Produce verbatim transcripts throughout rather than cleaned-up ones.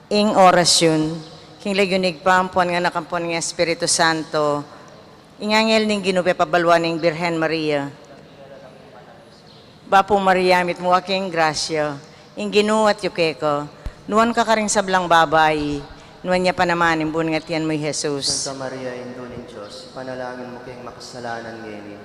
Ing orasyun. King lagyu ning Ibpa, ampo ning Anak, ampo ning Espiritu Santo. Ing anghel ning Ginu pepabaluan ing Birhen Maria. Bapu Maria, mitmu ka king grasya, ing Ginu atyu keka, nuan ka karing sablang babai, nuan ya pa naman ing bunga ning atian mu, i Jesus. Santa Maria, Indu ning Dios, ipanalangin mu keng makasalanan ngeni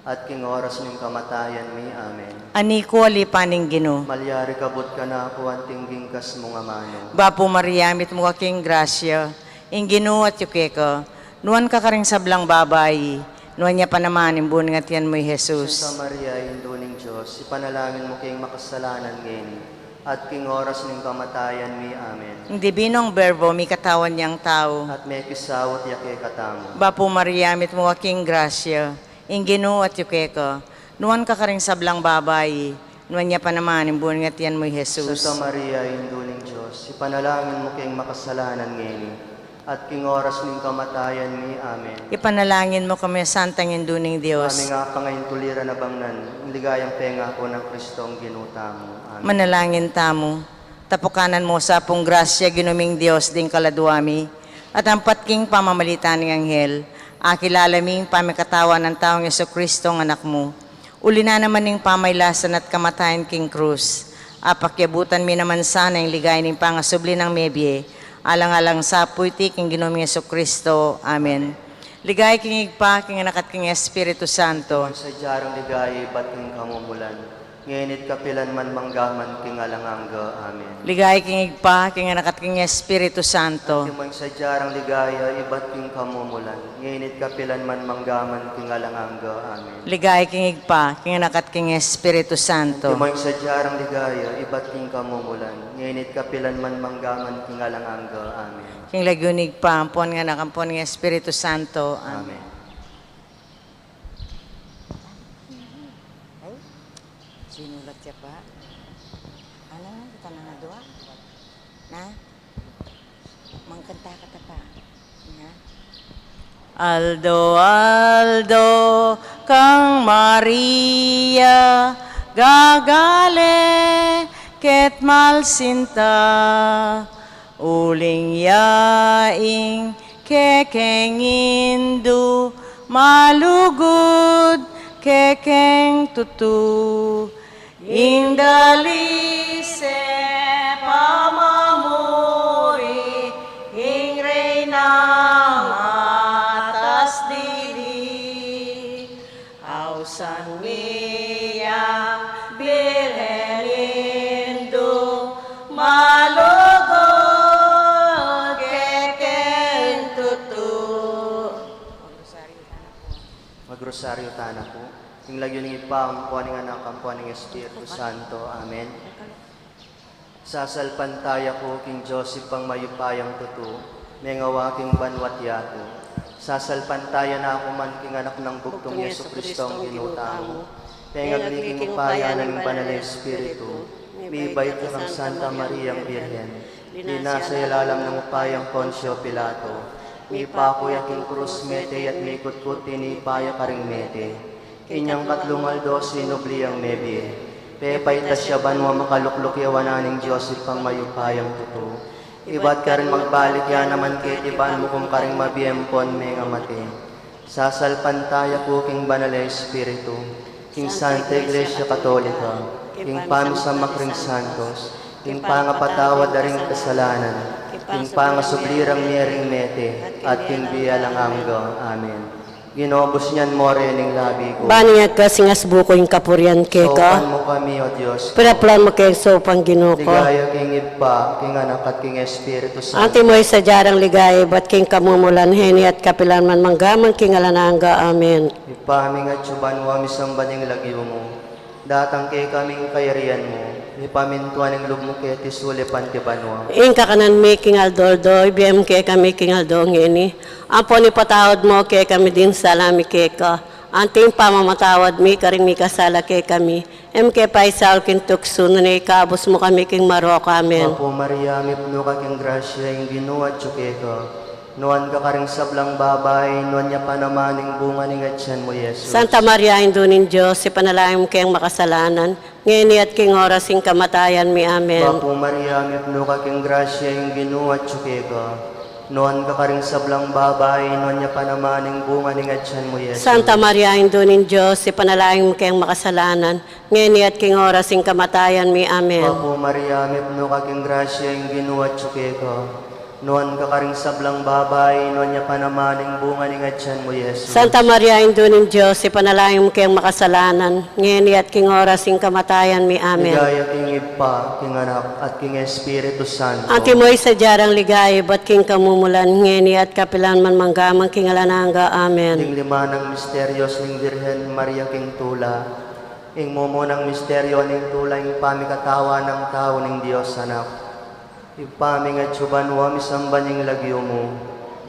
at king oras ning kamatayan mi. Amen. Anak ku, alipan ning Ginu. Malyari ka bud kanaku anting bingkas mung amanu. Bapu Maria, mitmu ka king grasya, ing Ginu atyu keka, nuan ka karing sablang babai, nuan ya pa naman ing bunga ning atian mu, i Jesus. Santa Maria, Indu ning Dios, ipanalangin mu keng makasalanan ngeni at king oras ning kamatayan mi. Amen. Ing Dibinong Berbo, mikatawan yang tau. At mekisaut ya kekatamu. Bapu Maria, mitmu ka king grasya, ing Ginu atyu keka, nuan ka karing sablang babai, nuan ya pa naman ing bunga ning atian mu, i Jesus. Santa Maria, Indu ning Dios, ipanalangin mu keng makasalanan ngeni at king oras ning kamatayan mi. Amen. Ipanalangin mu kami, Santang Indu ning Dios. Kami nga pangaintuliran a bangnan ing ligayang pengaku nang Kristong Ginu tamu. Amen. Manalangin tamu. Tapukanan mu sa pung grasya, Ginu ming Dios, ding kaladua mi, at ampat king pamamagitan ning anghel, akilala mi ing pamikatawan nang taung Jesucristo, ing Anak mu. Uli na naman ning pamailasan at kamatayan king krus, apakyabutan mi naman sana ing ligaya ning pangasubli nang mebie, alang-alang sa pu iti king Ginu ming Jesucristo. Amen. Ligaya king Ibpa, king Anak, at king Espiritu Santo. Ing sadya rang ligaya ibat king kamumulan, ngeni at kapilan man, manggaman king alang angga. Amen. Ligaya king Ibpa, king Anak, at king Espiritu Santo. Antimo ing sadya rang ligaya ibat king kamumulan, ngeni at kapilan man, manggaman king alang angga. Amen. Ligaya king Ibpa, king Anak, at king Espiritu Santo. Antimo ing sadya rang ligaya ibat king kamumulan, ngeni at kapilan man, manggaman king alang angga. Amen. King lagyu ning Ibpa, ampo ning Anak, ampo ning Espiritu Santo. Amen. Amen. Ay, sinulat ya pa. Ano, kita na nga dua? Na? Mangkanta ka ta pa. Na? Aldo-aldo kang Maria, gagale ket malsinta, uling ya ing kekeng Indu, malugud kekeng tutu. Ing dalise pamamuri, ing Reynang atas dili. Ausan mi ya, Birhen Indu, malugud kekeng tutu. Magrosaryo tana pu. King lagyu ning Ibpa, ampo ning Anak, ampo ning Espiritu Santo. Amen. Sasalpantaya ku king Dios Ibpang mayupayang tutu, mengawa king banua't yatu. Sasalpantaya na ku man king Anak nang bugtung, Jesucristong Ginu tamu. Pengagli king upaya na ning Banal a Espiritu, mibait ya kang Santa Mariang Birhen, linasa ya lalam nang upayang Poncio Pilato, mipaku ya king krus, mete ya't mikutkut, tinipa ya karing mete. Inyang katlung aldo sinubli yang mebie, pepaitas ya banua, makalukluk ya wanan ning Dios Ibpang mayupayang tutu. Ibat karin magbalik ya naman keti ban mukum karing mabie ampon mengamate. Sasalpantaya ku king Banal a Espiritu, king Santa Iglesia Katolika, king pamisamak ring santos, king pangapatawad da ring kasalanan, king pangasubli rang mie ring mete, at king bie alang angga. Amen. Ginu, busnyan mu ring labi ku. Ban inyang kasingas buku ing kapurian keka. Saupan mu kami, O Dios ku. Pirapalan mu keng saupan, Ginu ku. Ligaya king Ibpa, king Anak, at king Espiritu Santo. Antimo ing sadya rang ligaya ibat king kamumulan, ngeni at kapilan man, manggaman king alang angga. Amen. Ibpa mi, atsu ka banua, misamban ya ing lagyu mu. Datang kekami ing kayarian mu, mipamintuan ing lub mu keti sulip anti banua. Ing kakanan mi king aldo-aldo, ibie mu kekami king aldo ngeni. Ampon ipatawad mu kekami ding sala mi keka, anti ing pamamatawad mi karing mikasala kekami. E mu ke paisaul king tuksu, nune ikabus mu kami king marok. Amen. Bapu Maria, mipnu ka king grasya, ing Ginu atsu keka. Nuan ka karing sablang babai, nuan ya pa naman ing bunga ning atian mu, Jesus. Santa Maria, Indu ning Dios, ipanalangin mu keng makasalanan, ngeni at king oras ning kamatayan mi. Amen. Bapu Maria, mipnu ka king grasya, ing Ginu atyu keka. Nuan ka karing sablang babai, nuan ya pa naman ing bunga ning atian mu, Jesus. Santa Maria, Indu ning Dios, ipanalangin mu keng makasalanan, ngeni at king oras ning kamatayan mi. Amen. Bapu Maria, mipnu ka king grasya, ing Ginu atyu keka. Nuan ka karing sablang babai, nuan ya pa naman ing bunga ning atian mu, Jesus. Santa Maria, Indu ning Dios, ipanalangin mu keng makasalanan, ngeni at king oras ning kamatayan mi. Amen. Ligaya king Ibpa, king Anak, at king Espiritu Santo. Antimo ing sadya rang ligaya ibat king kamumulan, ngeni at kapilan man, mangga man king alang angga. Amen. Ding lima nang misteryos ning Birhen Maria king tula. Ing mumunang misteryo ning tula, ing pamikatawan nang tau ning Dios Anak. Ibpa mi, ing atsu ka banua, misamban ya ing lagyu mu.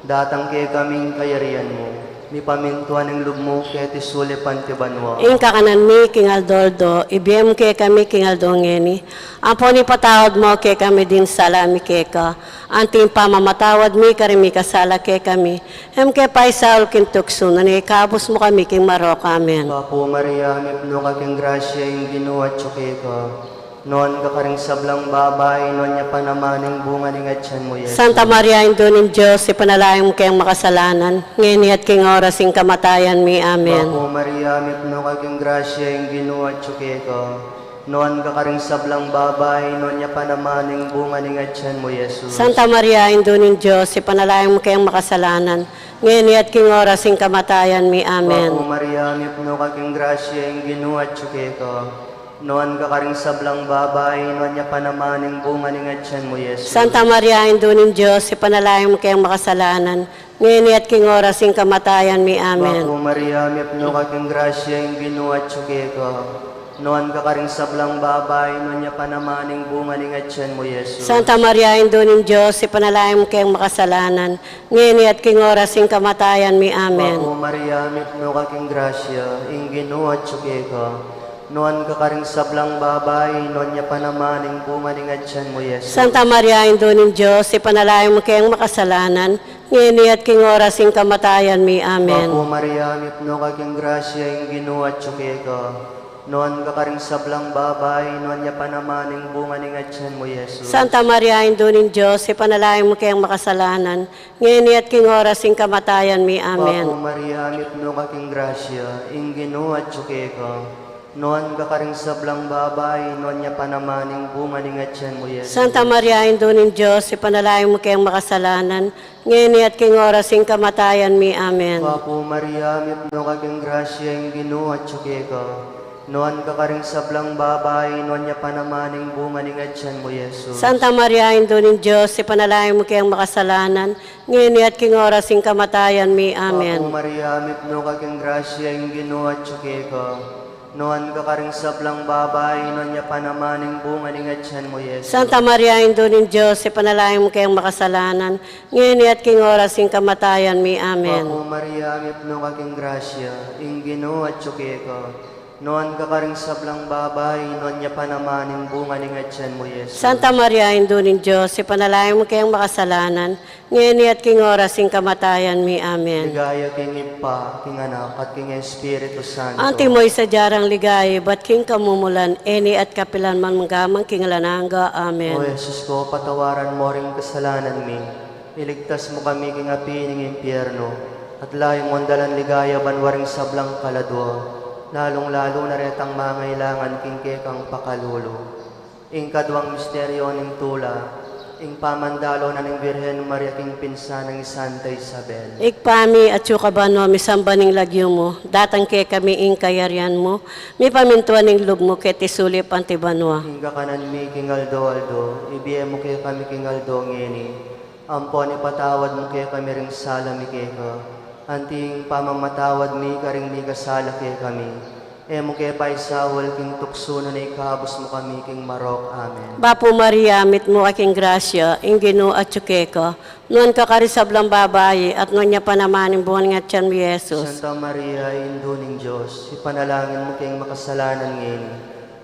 Datang kekami ing kayarian mu. Mipamintuan ing lub mu keti sulip anti banua. Ing kakanan mi king aldo-aldo, ibie mu kekami king aldo ngeni. Ampon ipatawad mu kekami ding sala mi keka, anti ing pamamatawad mi karing mikasala kekami. E mu ke paisaul king tuksu, nune ikabus mu kami king marok. Amen. Bapu Maria, mipnu ka king grasya, ing Ginu atyu keka. Nuan ka karing sablang babai, nuan ya pa naman ing bunga ning atian mu, Jesus. Santa Maria, Indu ning Dios, ipanalangin mu keng makasalanan, ngeni at king oras ning kamatayan mi. Amen. Bapu Maria, mipnu ka king grasya, ing Ginu atyu keka. Nuan ka karing sablang babai, nuan ya pa naman ing bunga ning atian mu, Jesus. Santa Maria, Indu ning Dios, ipanalangin mu keng makasalanan, ngeni at king oras ning kamatayan mi. Amen. Bapu Maria, mipnu ka king grasya, ing Ginu atyu keka. Nuan ka karing sablang babai, nuan ya pa naman ing bunga ning atian mu, Jesus. Santa Maria, Indu ning Dios, ipanalangin mu keng makasalanan, ngeni at king oras ning kamatayan mi. Amen. Bapu Maria, mipnu ka king grasya, ing Ginu atyu keka. Nuan ka karing sablang babai, nuan ya pa naman ing bunga ning atian mu, Jesus. Santa Maria, Indu ning Dios, ipanalangin mu keng makasalanan, ngeni at king oras ning kamatayan mi. Amen. Bapu Maria, mipnu ka king grasya, ing Ginu atyu keka. Nuan ka karing sablang babai, nuan ya pa naman ing bunga ning atian mu, Jesus. Santa Maria, Indu ning Dios, ipanalangin mu keng makasalanan, ngeni at king oras ning kamatayan mi. Amen. Bapu Maria, mipnu ka king grasya, ing Ginu atyu keka. Nuan ka karing sablang babai, nuan ya pa naman ing bunga ning atian mu, Jesus. Santa Maria, Indu ning Dios, ipanalangin mu keng makasalanan, ngeni at king oras ning kamatayan mi. Amen. Bapu Maria, mipnu ka king grasya, ing Ginu atyu keka. Nuan ka karing sablang babai, nuan ya pa naman ing bunga ning atian mu, Jesus. Santa Maria, Indu ning Dios, ipanalangin mu keng makasalanan, ngeni at king oras ning kamatayan mi. Amen. Bapu Maria, mipnu ka king grasya, ing Ginu atyu keka. Nuan ka karing sablang babai, nuan ya pa naman ing bunga ning atian mu, Jesus. Santa Maria, Indu ning Dios, ipanalangin mu keng makasalanan, ngeni at king oras ning kamatayan mi. Amen. Bapu Maria, mipnu ka king grasya, ing Ginu atyu keka. Nuan ka karing sablang babai, nuan ya pa naman ing bunga ning atian mu, Jesus. Santa Maria, Indu ning Dios, ipanalangin mu keng makasalanan, ngeni at king oras ning kamatayan mi. Amen. Bapu Maria, mipnu ka king grasya, ing Ginu atyu keka. Nuan ka karing sablang babai, nuan ya pa naman ing bunga ning atian mu, Jesus. Santa Maria, Indu ning Dios, ipanalangin mu keng makasalanan, ngeni at king oras ning kamatayan mi. Amen. Ligaya king Ibpa, king Anak, at king Espiritu Santo. Antimo ing sadya rang ligaya ibat king kamumulan, ngeni at kapilan man, mangga man king alang angga. Amen. O Jesus ko, patawaran mu ring kasalanan mi, iligtas mu kami king api ning impyerno, at layun mung dalan ligaya banua ring sablang kaladua, lalung-lalu na retang mangailangan king kekang pakalulu. Ing kaduang misteryo ning tula, ing pamandalo na ning Birhen Maria king pinsan nang Santa Isabel. Ibpa mi, atsu ka banua, misamban ing lagyu mu, datang kekami ing kayarian mu, mipamintuan ing lub mu keti sulip anti banua. Ing kakanan mi king aldo-aldo, ibie mu kekami king aldo ngeni. Ampon ipatawad mu kekami ring sala mi keka, anti ing pamamatawad mi karing mikasala kekami. E mu ke paisaul king tuksu, nune ikabus mu kami king marok. Amen. Bapu Maria, mitmu ka king grasya, ing Ginu atyu keka. Nuan ka karing sablang babai, at nuan ya pa naman ing bunga ning atian mu, Jesus. Santa Maria, Indu ning Dios, ipanalangin mu keng makasalanan ngeni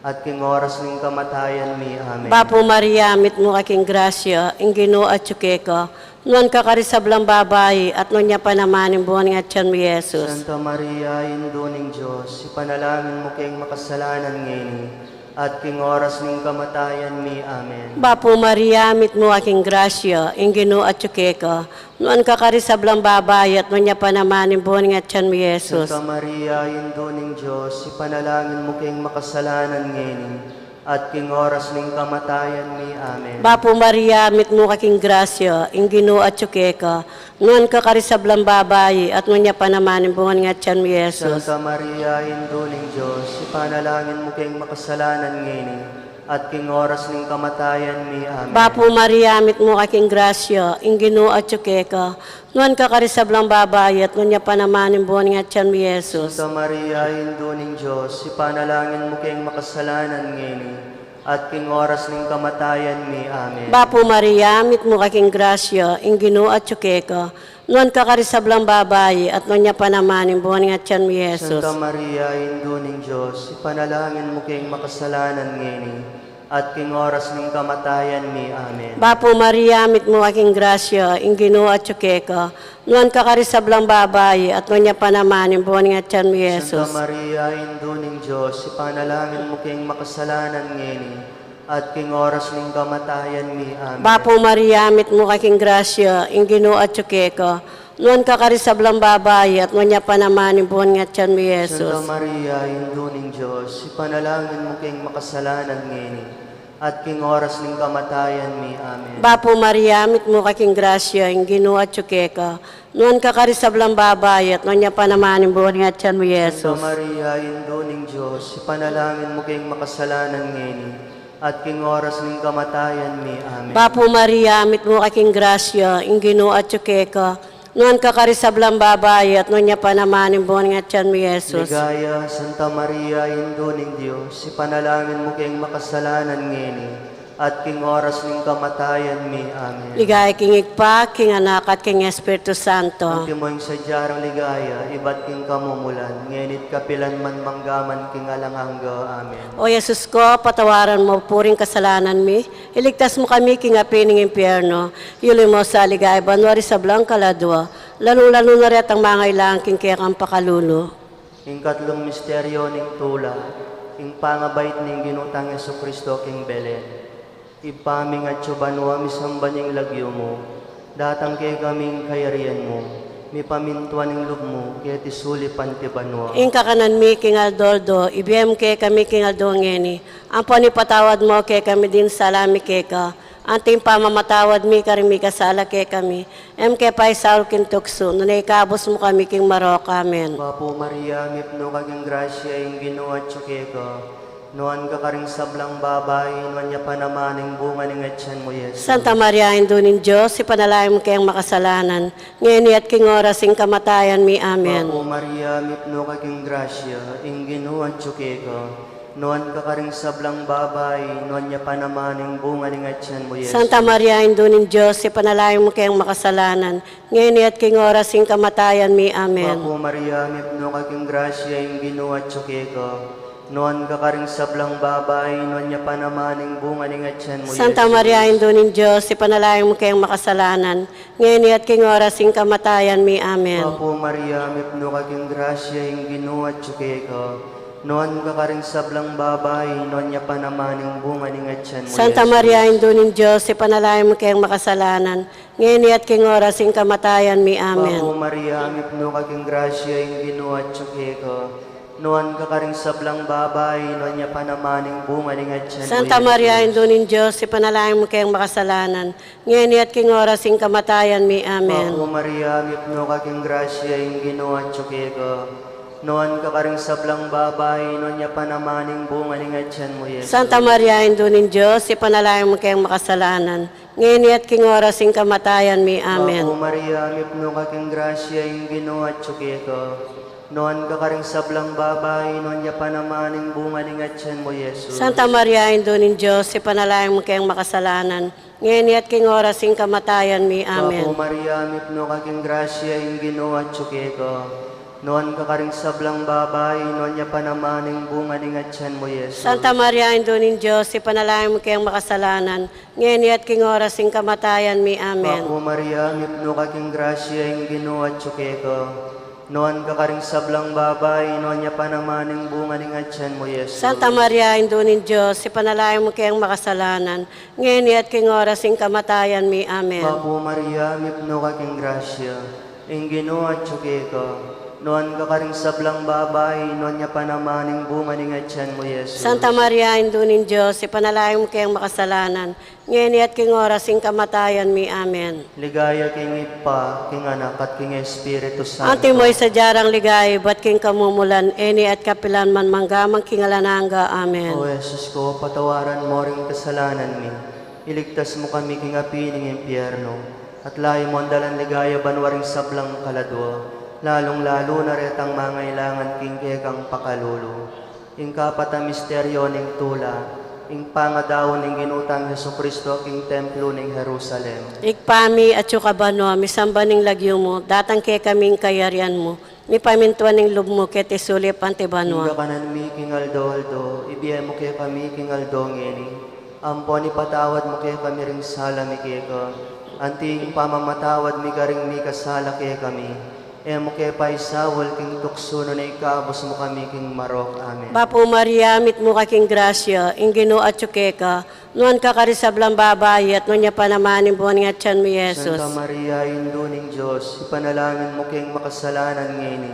at king oras ning kamatayan mi. Amen. Bapu Maria, mitmu ka king grasya, ing Ginu atyu keka. Nuan ka karing sablang babai, at nuan ya pa naman ing bunga ning atian mu, Jesus. Santa Maria, Indu ning Dios, ipanalangin mu keng makasalanan ngeni, at king oras ning kamatayan mi. Amen. Bapu Maria, mitmu ka king grasya, ing Ginu atyu keka. Nuan ka karing sablang babai, at nuan ya pa naman ing bunga ning atian mu, Jesus. Santa Maria, Indu ning Dios, ipanalangin mu keng makasalanan ngeni, at king oras ning kamatayan mi. Amen. Bapu Maria, mitmu ka king grasya, ing Ginu atyu keka. Nuan ka karing sablang babai, at nuan ya pa naman ing bunga ning atian mu, Jesus. Santa Maria, Indu ning Dios, ipanalangin mu keng makasalanan ngeni, at king oras ning kamatayan mi. Amen. Bapu Maria, mitmu ka king grasya, ing Ginu atyu keka. Nuan ka karing sablang babai, at nuan ya pa naman ing bunga ning atian mu, Jesus. Santa Maria, Indu ning Dios, ipanalangin mu keng makasalanan ngeni, at king oras ning kamatayan mi. Amen. Bapu Maria, mitmu ka king grasya, ing Ginu atyu keka. Nuan ka karing sablang babai, at nuan ya pa naman ing bunga ning atian mu, Jesus. Santa Maria, Indu ning Dios, ipanalangin mu keng makasalanan ngeni, at king oras ning kamatayan mi. Amen. Bapu Maria, mitmu ka king grasya, ing Ginu atyu keka. Nuan ka karing sablang babai, at nuan ya pa naman ing bunga ning atian mu, Jesus. Santa Maria, Indu ning Dios, ipanalangin mu keng makasalanan ngeni, at king oras ning kamatayan mi. Amen. Bapu Maria, mitmu ka king grasya, ing Ginu atyu keka. Nuan ka karing sablang babai, at nuan ya pa naman ing bunga ning atian mu, Jesus. Santa Maria, Indu ning Dios, ipanalangin mu keng makasalanan ngeni, at king oras ning kamatayan mi. Amen. Bapu Maria, mitmu ka king grasya, ing Ginu atyu keka. Nuan ka karing sablang babai, at nuan ya pa naman ing bunga ning atian mu, Jesus. Santa Maria, Indu ning Dios, ipanalangin mu keng makasalanan ngeni, at king oras ning kamatayan mi. Amen. Bapu Maria, mitmu ka king grasya, ing Ginu atyu keka. Nuan ka karing sablang babai, at nuan ya pa naman ing bunga ning atian mu, Jesus. Ligaya, Santa Maria, Indu ning Dios, ipanalangin mu keng makasalanan ngeni, at king oras ning kamatayan mi. Amen. Ligaya king Ibpa, king Anak, at king Espiritu Santo. Antimo ing sadya rang ligaya, ibat king kamumulan, ngeni't kapilan man, manggaman king alang angga. Amen. O Jesus ko, patawaran mu pu ring kasalanan mi, iligtas mu kami king api ning impyerno, iuli mu sa ligaya banua ring sablang kaladua, lalung-lalu na retang mangailangan king kekang pakalulu. Ing katlung misteryo ning tula, ing pangabait ning Ginu tang Jesucristo king Belen. Ibpa ming atsu banua, misamban ya ing lagyu mu, datang kekami ing kayarian mu, mipamintuan ing lub mu keti sulip anti banua. Ing kakanan mi king aldo-aldo, ibie mu kekami king aldo ngeni, ampon ipatawad mu kekami ding sala mi keka, anti ing pamamatawad mi karing mikasala kekami, e mu ke paisaul king tuksu, nune ikabus mu kami king marok. Amen. Bapu Maria, mipnu ka king grasya, ing Ginu atsu keka. Nuan ka karing sablang babai, nuan ya pa naman ing bunga ning atyan mu, Jesus. Santa Maria, Indu ning Dios, ipanalangin mu keng makasalanan, ngeni at king oras ning kamatayan mi. Amen. Bapu Maria, mipnu ka king grasya, ing Ginu atsu keka. Nuan ka karing sablang babai, nuan ya pa naman ing bunga ning atyan mu, Jesus. Santa Maria, Indu ning Dios, ipanalangin mu keng makasalanan, ngeni at king oras ning kamatayan mi. Amen. Bapu Maria, mipnu ka king grasya, ing Ginu atsu keka. Nuan ka karing sablang babai, nuan ya pa naman ing bunga ning atyan mu, Santa Jesus. Maria, Indu ning Dios, ipanalangin mu keng makasalanan, ngeni at king oras ning kamatayan mi. Amen. Bapu Maria, mipnu ka king grasya, ing Ginu atsu keka. Nuan ka karing sablang babai, nuan ya pa naman ing bunga ning atyan mu, Santa Jesus. Maria, Indu ning Dios, ipanalangin mu keng makasalanan, ngeni at king oras ning kamatayan mi. Amen. Bapu Maria, mipnu ka king grasya, ing Ginu atsu keka. Nuan ka karing sablang babai, nuan ya pa naman ing bunga ning atyan mu, Santa Maria, Jesus. Indu ning Dios, ipanalangin mu keng makasalanan, ngeni at king oras ning kamatayan mi. Amen. Bapu Maria, mipnu ka king grasya, ing Ginu atsu keka. Nuan ka karing sablang babai, nuan ya pa naman ing bunga ning atyan mu, Jesus. Santa Maria, Indu ning Dios, ipanalangin mu keng makasalanan, ngeni at king oras ning kamatayan mi. Amen. Bapu Maria, mipnu ka king grasya, ing Ginu atsu keka. Nuan ka karing sablang babai, nuan ya pa naman ing bunga ning atyan mu, Jesus. Santa Maria, Indu ning Dios, ipanalangin mu keng makasalanan, ngeni at king oras ning kamatayan mi. Amen. Bapu Maria, mipnu ka king grasya, ing Ginu atsu keka. Nuan ka karing sablang babai, nuan ya pa naman ing bunga ning atian mu, Jesus. Santa Maria, Indu ning Dios, ipanalangin mu keng makasalanan, ngeni at king oras ning kamatayan mi. Amen. Bapu Maria, mipnu ka king grasya, ing Ginu atyu keka. Nuan ka karing sablang babai, nuan ya pa naman ing bunga ning atian mu, Jesus. Santa Maria, Indu ning Dios, ipanalangin mu keng makasalanan, ngeni at king oras ning kamatayan mi. Amen. Bapu Maria, mipnu ka king grasya, ing Ginu atyu keka. Nuan ka karing sablang babai, nuan ya pa naman ing bunga ning atian mu, Jesus. Santa Maria, Indu ning Dios, ipanalangin mu keng makasalanan, ngeni at king oras ning kamatayan mi. Amen. Ligaya king Ibpa, king Anak, at king Espiritu Santo. Antimo ing sadya rang ligaya ibat king kamumulan, ngeni at kapilan man, mangga man king alang angga. Amen. O Jesus ko, patawaran mu ring kasalanan mi, iligtas mu kami king api ning impyerno, at layu mung dalan ligaya banua ring sablang kaladua, lalung-lalu na retang mangailangan king kekang pakalulu. Ing kapat a misteryo ning tula, ing pangadaun ning Ginu tang Jesucristo king templo ning Jerusalem. Ibpa mi, atsu ka banua, misamban ing lagyu mu, datang kekami ing kayarian mu, mipamintuan ing lub mu keti sulip anti banua. Ing kakanan mi king aldo-aldo, ibie mu kekami king aldo ngeni. Ampon ipatawad mu kekami ring sala mi keka, anti ing pamamatawad mi karing mikasala kekami. E mu ke paisaul king tuksu, nune ikabus mu kami king marok. Amen. Bapu Maria, mitmu ka king grasya, ing Ginu atyu keka, nuan ka karing sablang babai, at nuan ya pa naman ing bunga ning atian mu, Jesus. Santa Maria, Indu ning Dios, ipanalangin mu keng makasalanan ngeni,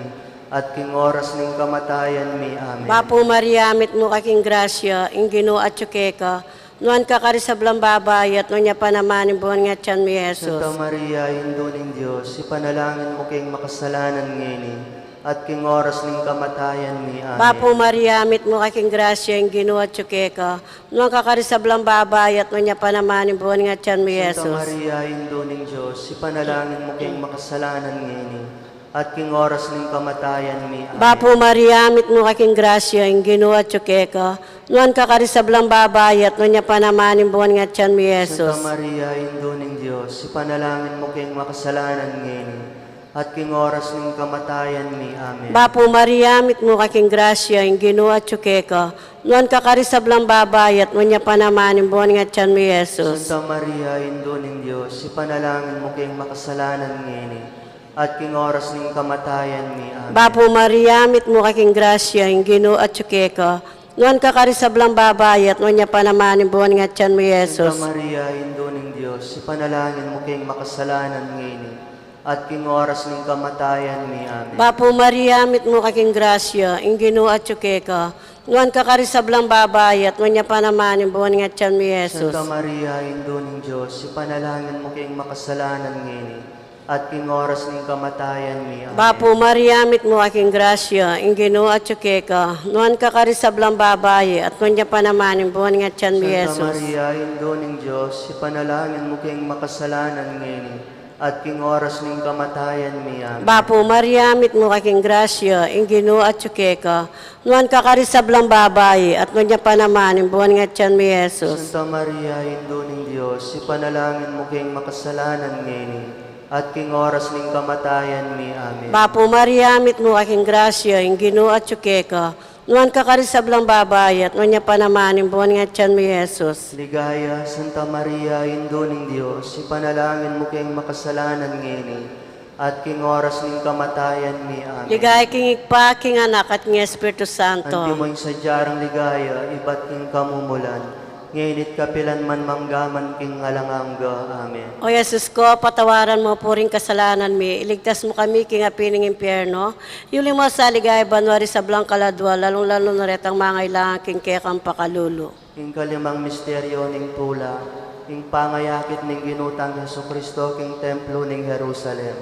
at king oras ning kamatayan mi. Amen. Bapu Maria, mitmu ka king grasya, ing Ginu atyu keka, nuan ka karing sablang babai, at nuan ya pa naman ing bunga ning atian mu, Jesus. Santa Maria, Indu ning Dios, ipanalangin mu keng makasalanan ngeni, at king oras ning kamatayan mi. Amen. Bapu Maria, mitmu ka king grasya, ing Ginu atyu keka, nuan ka karing sablang babai, at nuan ya pa naman ing bunga ning atian mu, Jesus. Santa Maria, Indu ning Dios, ipanalangin mu keng makasalanan ngeni, at king oras ning kamatayan mi. Amen. Bapu Maria, mitmu ka king grasya, ing Ginu atyu keka, nuan ka karing sablang babai, at nuan ya pa naman ing bunga ning atian mu, Jesus. Santa Maria, Indu ning Dios, ipanalangin mu keng makasalanan ngeni, at king oras ning kamatayan mi. Amen. Bapu Maria, mitmu ka king grasya, ing Ginu atyu keka, nuan ka karing sablang babai, at nuan ya pa naman ing bunga ning atian mu, Jesus. Santa Maria, Indu ning Dios, ipanalangin mu keng makasalanan ngeni, at king oras ning kamatayan mi. Amen. Bapu Maria, mitmu ka king grasya, ing Ginu atyu keka, nuan ka karing sablang babai, at nuan ya pa naman ing bunga ning atian mu, Jesus. Santa Maria, Indu ning Dios, ipanalangin mu keng makasalanan ngeni, at king oras ning kamatayan mi. Amen. Bapu Maria, mitmu ka king grasya, ing Ginu atyu keka, nuan ka karing sablang babai, at nuan ya pa naman ing bunga ning atian mu, Jesus. Santa Maria, Indu ning Dios, ipanalangin mu keng makasalanan ngeni, at king oras ning kamatayan mi. Amen. Bapu Maria, mitmu ka king grasya, ing Ginu atyu keka, nuan ka karing sablang babai, at nuan ya pa naman ing bunga ning atian mu, Santa Jesus. Maria, Indu ning Dios, ipanalangin mu keng makasalanan ngeni, at king oras ning kamatayan mi. Amen. Bapu Maria, mitmu ka king grasya, ing Ginu atyu keka, nuan ka karing sablang babai, at nuan ya pa naman ing bunga ning atian mu, Jesus. Santa Maria, Indu ning Dios, ipanalangin mu keng makasalanan ngeni, at king oras ning kamatayan mi. Amen. Bapu Maria, mitmu ka king grasya, ing Ginu atyu keka, nuan ka karing sablang babai, at nuan ya pa naman ing bunga ning atian mu, Jesus. Ligaya, Santa Maria, Indu ning Dios, ipanalangin mu keng makasalanan ngeni, at king oras ning kamatayan mi. Amen. Ligaya king Ibpa, king Anak, at king Espiritu Santo. Antimo ing sadya rang ligaya ibat king kamumulan, ngeni at kapilan man, mangga man king alang angga. Amen. O Jesus ko, patawaran mu pu ring kasalanan mi, iligtas mu kami king api ning impyerno, yuli mu sa king ligaya banua ring sablang kaladua, lalung-lalu na retang mangailangan king kekang pakalulu. Ing kalimang misteryo ning tula, ing pangayakit ning Ginu tang Jesucristo king templo ning Jerusalem.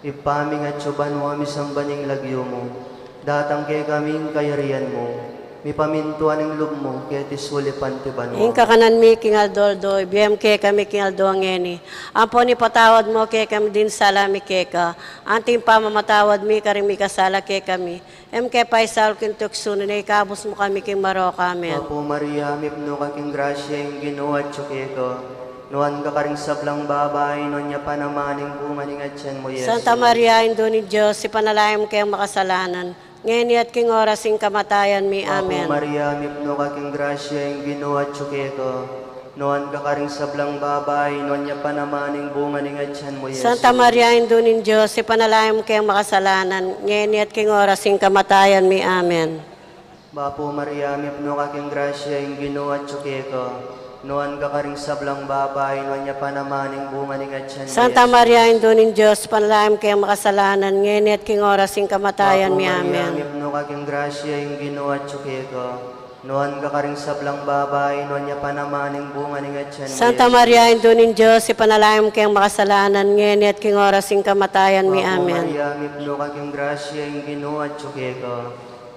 Ibpa mi, ing atsu banua, misamban ing lagyu mu, datang kekami ing kayarian mu, mipamintuan ing lub mu keti sulip anti banua. Ing kakanan mi king aldo-aldo, ibie mu kekami king aldo ngeni. Ampon ipatawad mu kekami ding sala mi keka, anti ing pamamatawad mi karing mikasala kekami. E mu ke paisaul king tuksu, nune ikabus mu kami king marok. Amen. Bapu Maria, mipnu ka king grasya, ing Ginu atyu keka. Nuan ka karing sablang babai, nuan ya pa naman ing bunga ning atian mu, Jesus. Santa Maria, Indu ning Dios, ipanalangin mu keng makasalanan, ngeni at king oras ning kamatayan mi. Amen. Bapu Maria, mipnu ka king grasya, ing Ginu atyu keka. Nuan ka karing sablang babai, nuan ya pa naman ing bunga ning atian mu, Jesus. Santa Maria, Indu ning Dios, ipanalangin mu keng makasalanan, ngeni at king oras ning kamatayan mi. Amen. Bapu Maria, mipnu ka king grasya, ing Ginu atyu keka. Nuan ka karing sablang babai, nuan ya pa naman ing bunga ning atian mu, Santa Jesus. Maria, Indu ning Dios, ipanalangin mu keng makasalanan, ngeni at king oras ning kamatayan mi. Bapu Maria, amen. Mipnu ka king grasya, ing Ginu atyu keka. Nuan ka karing sablang babai, nuan ya pa naman ing bunga ning atian mu, Santa Jesus. Maria, Indu ning Dios, ipanalangin mu keng makasalanan, ngeni at king oras ning kamatayan mi. Bapu amen. Maria, mipnu ka king grasya, ing Ginu atyu keka.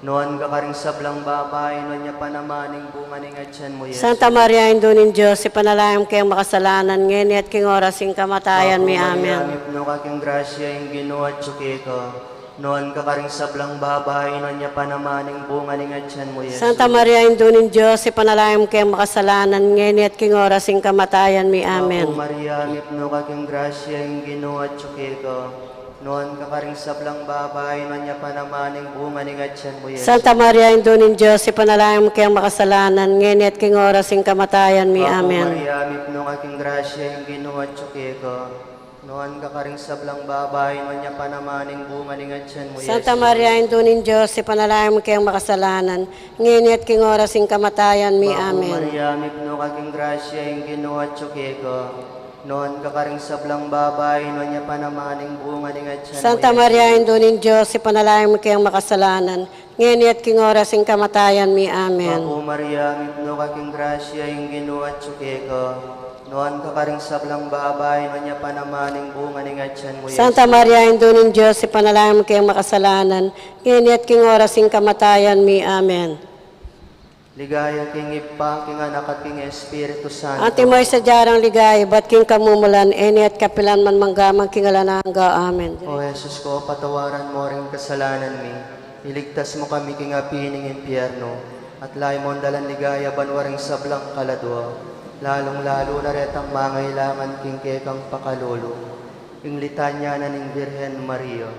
Nuan ka karing sablang babai, nuan ya pa naman ing bunga ning atian mu, Jesus. Santa Maria, Indu ning Dios, ipanalangin mu keng makasalanan, ngeni at king oras ning kamatayan mi. Bapu Maria, amen. Mipnu ka king grasya, ing Ginu atyu keka. Nuan ka karing sablang babai, nuan ya pa naman ing bunga ning atian mu, Jesus. Santa Maria, Indu ning Dios, ipanalangin mu keng makasalanan, ngeni at king oras ning kamatayan mi. Amen. Bapu Maria, mipnu ka king grasya, ing Ginu atyu keka. Nuan ka karing sablang babai, nuan ya pa naman ing bunga ning atian mu, Jesus. Santa Maria, Indu ning Dios, ipanalangin mu keng makasalanan, ngeni at king oras ning kamatayan mi. Bapu amen. Maria, mipnu ka king grasya, ing Ginu atyu keka. Nuan ka karing sablang babai, nuan ya pa naman ing bunga ning atian mu, Santa Jesus. Maria, Indu ning Dios, ipanalangin mu keng makasalanan, ngeni at king oras ning kamatayan mi. Bapu amen. Maria, mipnu ka king grasya, ing Ginu atyu keka. Nuan ka karing sablang babai, nuan ya pa naman ing bunga ning atian mu, Santa Jesus. Maria, Indu ning Dios, ipanalangin mu keng makasalanan, ngeni at king oras ning kamatayan mi. Amen. Bapu Maria, mipnu ka king grasya, ing Ginu atyu keka. Nuan ka karing sablang babai, nuan ya pa naman ing bunga ning atian mu, Santa Jesus. Maria, Indu ning Dios, ipanalangin mu keng makasalanan, ngeni at king oras ning kamatayan mi. Amen. Ligaya king Ibpa, king Anak, at king Espiritu Santo. Antimo ing sadya nang ligaya, ibat king kamumulan, ngeni at kapilan man, mangga man king alang angga. Amen. O Jesus ko, patawaran mo ring kasalanan mi, iligtas mo kami king api ning impyerno, at layu mong dalan ligaya banua ring sablang kaladua, lalung-lalu na retang mangailangan king kekang pakalulu. Ing litanya na ning Virgen Maria.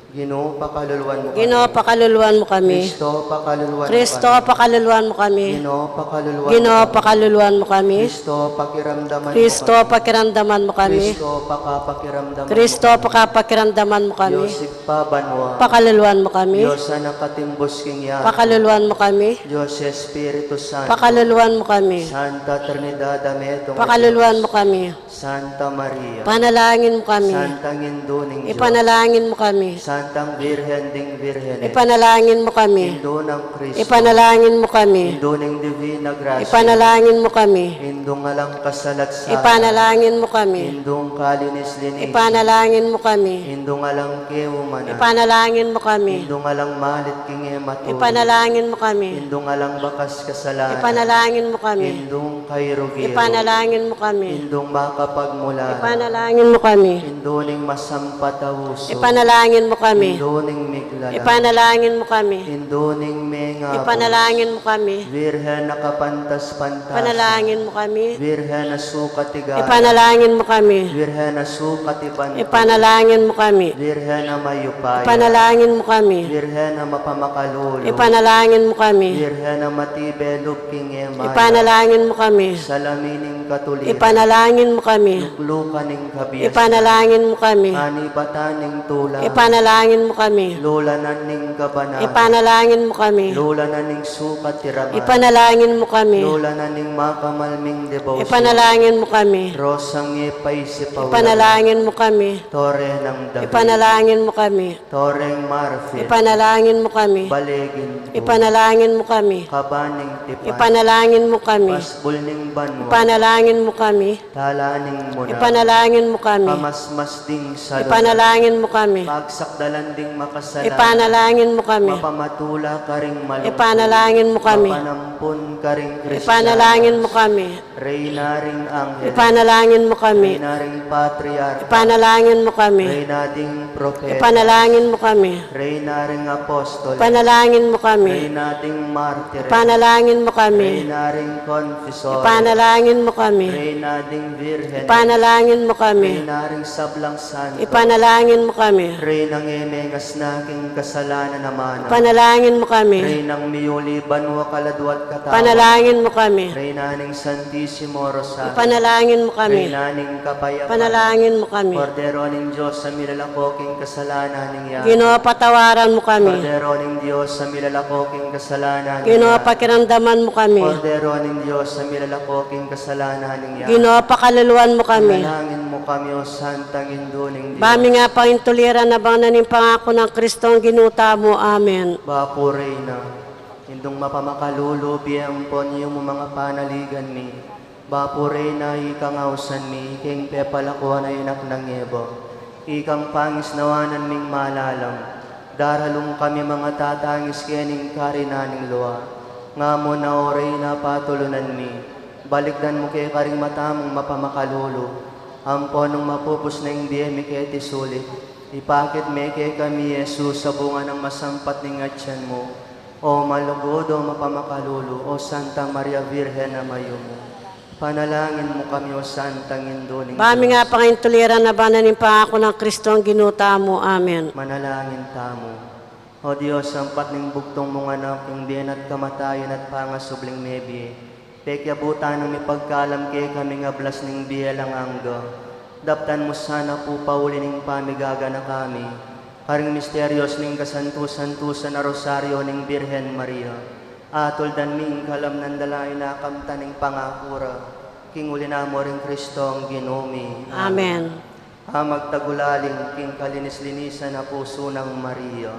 Ginu, pakaluluan mu kami. Ginu, pakaluluan mu kami. Kristo, pakaluluan mu Kristo, kami. Pakaluluan mu kami. Ginu, pakaluluan Ginu, mu kami. Pakaluluan mu kami. Kristo, pakiramdaman mu Kristo, kami. Pakiramdaman mu kami. Kristo, pakapakiramdaman mu Kristo, kami. Pakapakiramdaman mu kami. Dios Ibpa banua. Pakaluluan mu kami. Dios Anak, katimbus king yatu. Pakaluluan mu kami. Dios Espiritu Santo. Pakaluluan mu kami. Santa Trinidad a metung. Pakaluluan mu kami. Santa Maria. Ipanalangin mu kami. Santang Indu ning Dios. Ipanalangin mu kami. Santang Birhen ding Birhenes. Ipanalangin mu kami. Indu nang Kristo. Ipanalangin mu kami. Indu ning Divina Gracia. Ipanalangin mu kami. Indung alang kasalanan. Ipanalangin mu kami. Indung kalinis-linisan. Ipanalangin mu kami. Indung alang keumanan. Ipanalangin mu kami. Indung alang malit king e matulu. Ipanalangin mu kami. Indung alang bakas kasalanan. Ipanalangin mu kami. Indung kairu-iru. Ipanalangin mu kami. Indung makapagmula. Ipanalangin mu kami. Indu ning masampat a usu. Ipanalangin mu kami. Indu ning miglala. Ipanalangin mu kami. Indu ning mengabus. Ipanalangin mu kami. Virgen a kapantas-pantasan. Ipanalangin mu kami. Virgen a sukat igalang. Ipanalangin mu kami. Virgen a sukat ibantul. Ipanalangin mu kami. Virgen a mayupaya. Ipanalangin mu kami. Virgen a mapamakalulu. Ipanalangin mu kami. Virgen a matibe lub king e mayap. Ipanalangin mu kami. Salamin ning katuliran. Ipanalangin mu kami. Luklukan ning kabiasnan. Ipanalangin mu kami. Kanibatan ning tula. Ipanalangin mu kami. Lulanan ning kabanalan. Ipanalangin mu kami. Lulanan ning sukat iraman. Ipanalangin mu kami. Lulanan ning makamalming debosyon. Ipanalangin mu kami. Rosang e paisipan. Ipanalangin mu kami. Tore nang David. Ipanalangin mu kami. Toreng marfil. Ipanalangin mu kami. Bale gintu. Ipanalangin mu kami. Kaban ning tipan. Ipanalangin mu kami. Pasbul ning banua. Ipanalangin mu kami. Tala ning munang. Ipanalangin mu kami. Kamasmas ding saluran. Ipanalangin mu kami. Pagsak Landing makasalanan. Ipanalangin mu kami. Mapamatula karing malungkut. Ipanalangin mu kami. Mapanampun karing Kristiyanos. Ipanalangin mu kami. Reyna ring Angeles. Ipanalangin mu kami. Reyna ring Patriarka. Ipanalangin mu kami. Reyna ding Propeta. Ipanalangin mu kami. Reyna ring Apostoles. Ipanalangin mu kami. Reyna ding Martires. Ipanalangin mu kami. Reyna ring Confesores. Ipanalangin mu kami. Reyna ding Virgen. Ipanalangin mu kami. Reyna ring sablang Santo. Ipanalangin mu kami. Reynang e mengasna king kasalanan a manau. Ipanalangin mu kami. Reynang miyuli banua, kaladua at katawan. Ipanalangin mu kami. Reyna ning Santisimo Rosario. Ipanalangin mu kami. Reyna ning Kapayapan. Ipanalangin mu kami. Kordero ning Dios a milalako king kasalanan ning yatu. Ginu, patawaran mu kami. Kordero ning Dios a milalako king kasalanan ning yatu. Ginu, pakiramdaman mu kami. Kordero ning Dios a milalako king kasalanan ning yatu. Ginu, pakaluluan mu kami. Ipanalangin mu kami, O Santang Indu ning Dios. Ba mi nga pangintuliran a bangnan ing pangaku nang Kristong Ginu tamu. Amen. Bapu Reyna, Indung mapamakalulu, bie ampon yumu mangapanaligan mi. Bapu Reyna, ikang ausan mi, ika ing pepalakuan a anak nang Eva. Ikang pangisnawanan ming malalam. Daralu kami mangatatangis keni king karinan ning lua. Nga mu na, O Reyna, patulunan mi. Balikdan mu keka ring mata mung mapamakalulu. Ampon nung mapupus na ing bie mi keti sulip, ipakit me kekami i Jesus a bunga nang masampat ning atian mu. O malugud, o mapamakalulu, o Santa Maria Virgen a mayumu. Ipanalangin mu kami, o Santang Indu ning Dios. Ba mi nga pangintuliran a bangnan ing pangaku nang Kristong Ginu tamu. Amen. Manalangin tamu. O Dios, ampat ning bugtung mung Anak, ing bie na at kamatayan at pangasubling mebie, pekiabutan nang mipagkalam kekami ing ablas ning bie alang angga. Daptan mu sana pu pauli ning pamigaganaka mi karing misterios ning kasantu-santusan a Rosario ning Birhen Maria. Atuldan mi ing kalam nang dalain a kamtan ning pangaku ra, king uli na mu ring Kristong Ginu mi. Amen. Amen. A magtagulaling king kalinis-linisan a pusu nang Maria.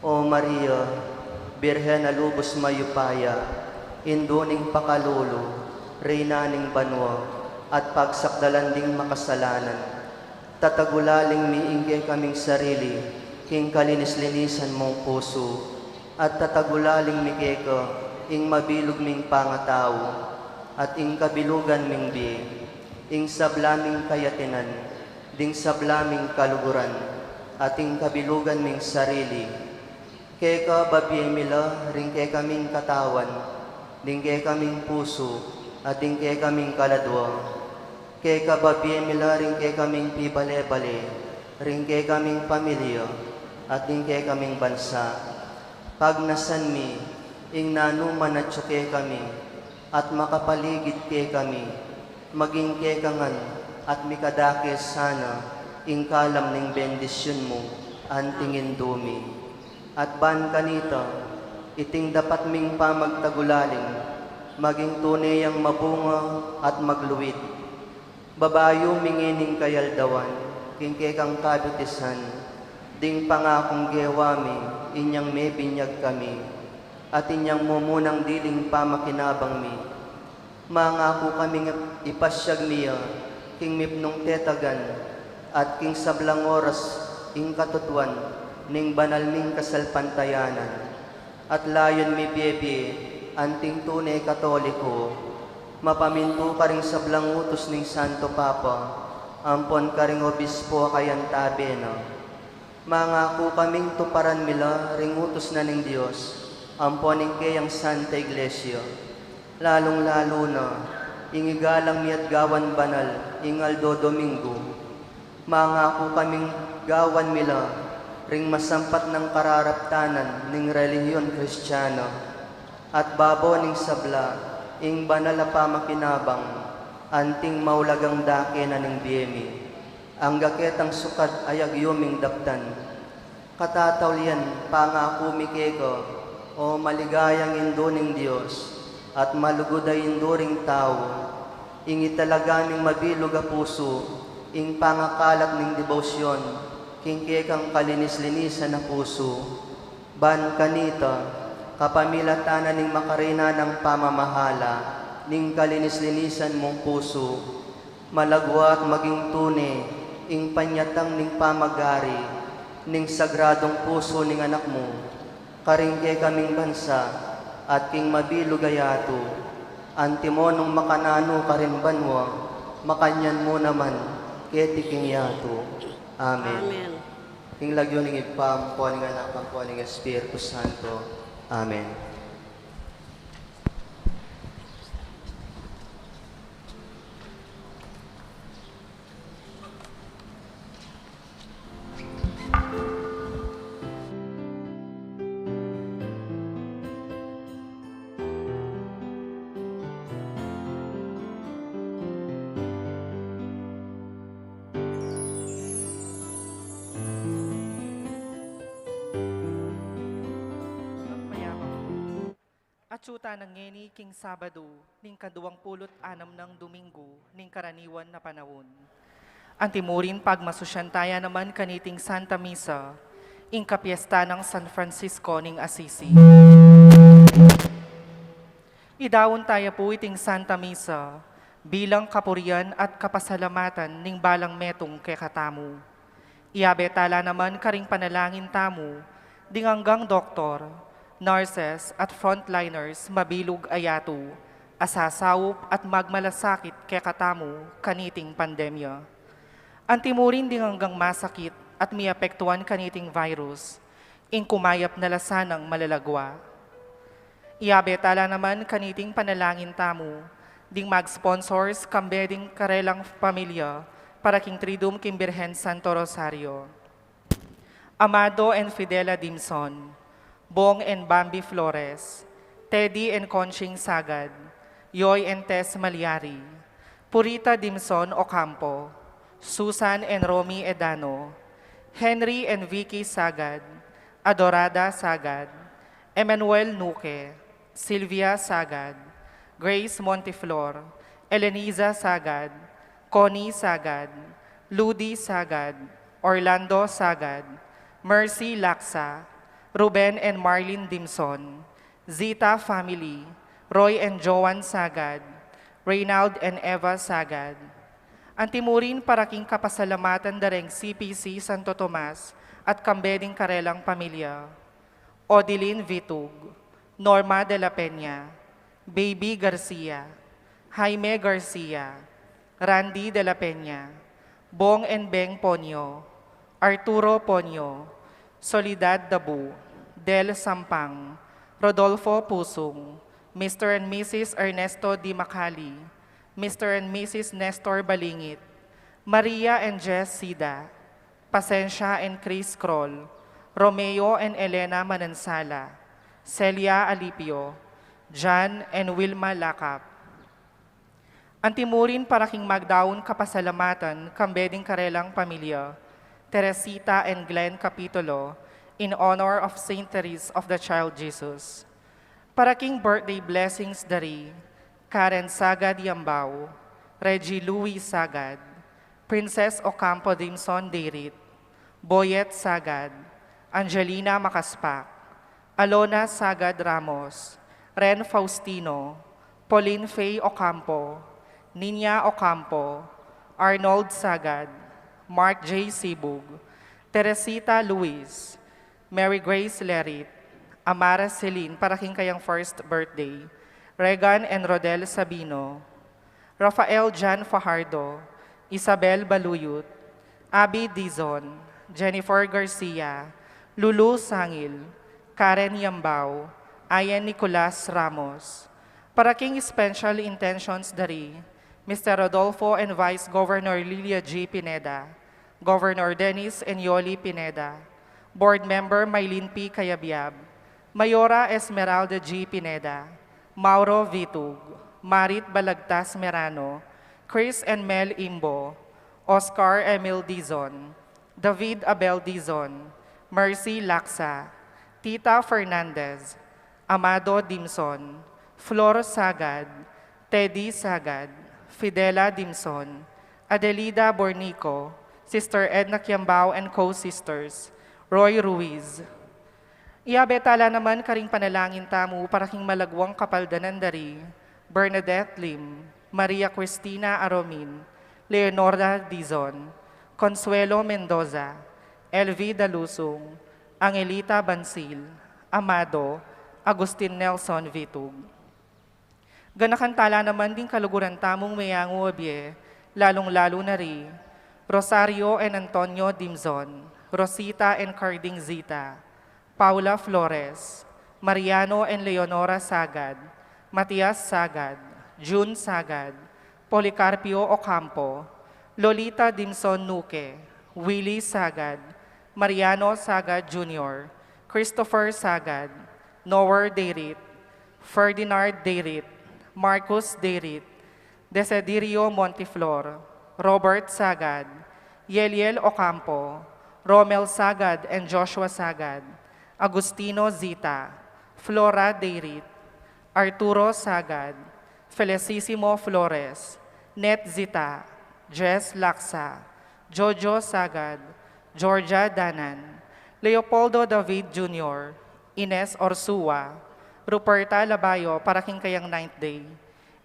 O Maria, Birhen a lubus mayupaya, Indu ning pakalulu, Reyna ning banua, at pagsakdalan ding makasalanan, tatagulaling mi ing kekaming sarili king kalinis-linisan mung pusu, at tatagulaling mi keka ing mabilug ming pangatau, at ing kabilugan ming bie, ing sabla ming kayatinan, ding sabla ming kaluguran, at ing kabilugan ming sarili. Keka babie mi la ring kekaming katawan, ding kekaming pusu, at ding kekaming kaladua. Keka babie mi la ring kekaming pibale-bale, ring kekaming pamilya, at ding kekaming bansa. Pagnasan mi ing nanu man atyu kekami, at makapaligid kekami, maging keka ngan at mikadake sana ing kalam ning bendisyun mu, anting Indu mi. At ban kanita, iting dapat ming pamagtagulaling, maging tune yang mabunga at magluid. Babayu mi ngening kayaldawan king kekang kabitisan, ding pangakung gewa mi inyang mebinyag kami, at inyang mumunang diling pamakinabang mi. Mangaku kaming ipasyag mi ya king mipnung tetagan, at king sablang oras ing katutuan ning banal ming kasalpantayanan. At layun mi bie-bie anting tune Katoliko, mapamintu karing sablang utus ning Santo Papa, ampon karing obispo a kayantabe na. Mangaku kaming tuparan mi la ring utus na ning Dios, ampon ing keyang Santa Iglesia, lalung-lalu na ing igalang mi at gawan banal ing aldo Domingo. Mangaku kaming gawan mi la ring masampat nang kararaptanan ning relihiyon Kristiana, at babo ning sabla ing banal a pamakinabang, anting maulagang dake na ning bie mi, angga ketang sukad a yagyu ming daptan. Katataulian, pangaku mi keka, o maligayang Indu ning Dios, at malugud a Indu ring tau, ing italaga ming mabilug a pusu ing pangakalat ning debosyon king kekang kalinis-linisan a pusu. Ban kanita, kapamilatan na ning makareynang pamamahala ning kalinis-linisan mung pusu, malagwa at maging tune ing panyatang ning pamag-ari ning sagradung pusu ning Anak mu, karing kekaming bansa, at king mabilug a yatu, antimo nung makananu karin banua, makanyan mu naman keti king yatu. Amen. Amen. King lagyu ning Ibpa, ampo ning Anak, ampo ning Espiritu Santo. Amen. Atyu tana ngeni king Sabadu, ning kaduang pulu't anam nang Duminggu ning karaniwan a panaun. Antimurin pagmasusyan taya naman kaniting Santa Misa, ing kapiesta nang San Francisco ning Assisi. Idaun taya pu iting Santa Misa bilang kapurian at kapasalamatan ning balang metung kekatamu. Iyabe tala naman karing panalangin tamu ding anggang doktor, nurses, at frontliners mabilug a yatu a sasaup at magmalasakit kekatamu kaniting pandemya. Antimurin ding anggang masakit at miapektuan kaniting virus, ing kumayap na la sanang malalagua. Iyabe tala naman kaniting panalangin tamu ding mag-sponsors kambe ding karelang pamilya para king Triduum king Birhen Santo Rosario. Amado and Fidela Dimson, Bong and Bambi Flores, Teddy and Conching Sagad, Yoy and Tess Malyari, Purita Dimson Ocampo, Susan and Romy Edano, Henry and Vicky Sagad, Adorada Sagad, Emmanuel Nuque, Sylvia Sagad, Grace Monteflor, Eleniza Sagad, Connie Sagad, Ludi Sagad, Orlando Sagad, Mercy Laksa, Ruben and Marlene Dimson, Zita family, Roy and Joan Sagad, Reynald and Eva Sagad. Antimurin para king kapasalamatan dareng C P C Santo Tomas at kambe ding karelang pamilya. Odilin Vitug, Norma de la Peña, Baby Garcia, Jaime Garcia, Randy de la Peña, Bong and Beng Ponyo, Arturo Ponyo, Soledad Dabu, Del Sampang, Rodolfo Pusung, Mister and Missus Ernesto Di Macali, Mister and Missus Nestor Balingit, Maria and Jess Sida, Pasensia and Chris Kroll, Romeo and Elena Manansala, Celia Alipio, John and Wilma Lakap. Antimurin para king magdaun kapasalamatan kambe ding karelang pamilya, Teresita and Glenn Capitolo, in honor of Saint Therese of the Child Jesus. Para king birthday blessings dari Karen Sagad Yambao, Reggie Louis Sagad, Princess Ocampo Dimson Deirit, Boyet Sagad, Angelina Macaspac, Alona Sagad Ramos, Ren Faustino, Pauline Faye Ocampo, Nina Ocampo, Arnold Sagad, Mark J Sibug, Teresita Luis, Mary Grace Lerit, Amara Celine para king kayang first birthday, Regan and Rodel Sabino, Rafael Jan Fajardo, Isabel Baluyut, Abby Dizon, Jennifer Garcia, Lulu Sangil, Karen Yambao, Ian Nicolas Ramos. Para king special intentions dari Mister Rodolfo and Vice Governor Lilia G Pineda, Governor Dennis and Yoli Pineda, Board Member Mylene P Cayabyab, Mayora Esmeralda G Pineda, Mauro Vitug, Marit Balagtas Merano, Chris and Mel Imbo, Oscar Emil Dizon, David Abel Dizon, Mercy Laksa, Tita Fernandez, Amado Dimson, Flor Sagad, Teddy Sagad, Fidela Dimson, Adelida Bornico, Sister Edna Kiambao and co-sisters, Roy Ruiz. Iyabe tala naman karing panalangin tamu para king malaguang kapaldanan dari Bernadette Lim, Maria Cristina Aromin, Leonora Dizon, Consuelo Mendoza, L V Dalusung, Angelita Bansil, Amado, Agustin Nelson Vitug. Ganakan tala naman ding kaluguran tamung meyangu a bie, lalung-lalu na ri Rosario and Antonio Dimzon, Rosita and Carding Zita, Paula Flores, Mariano and Leonora Sagad, Matias Sagad, June Sagad, Policarpio Ocampo, Lolita Dimson Nuque, Willie Sagad, Mariano Sagad Junior, Christopher Sagad, Noer Deirit, Ferdinand Deirit, Marcus Deirit, Desiderio Monteflor, Robert Sagad, Yeliel Ocampo, Romel Sagad and Joshua Sagad, Agustino Zita, Flora Deirit, Arturo Sagad, Felicissimo Flores, Net Zita, Jess Laksa, Jojo Sagad, Georgia Danan, Leopoldo David Junior, Ines Orsua, Ruperta Labayo para king kayang ninth day,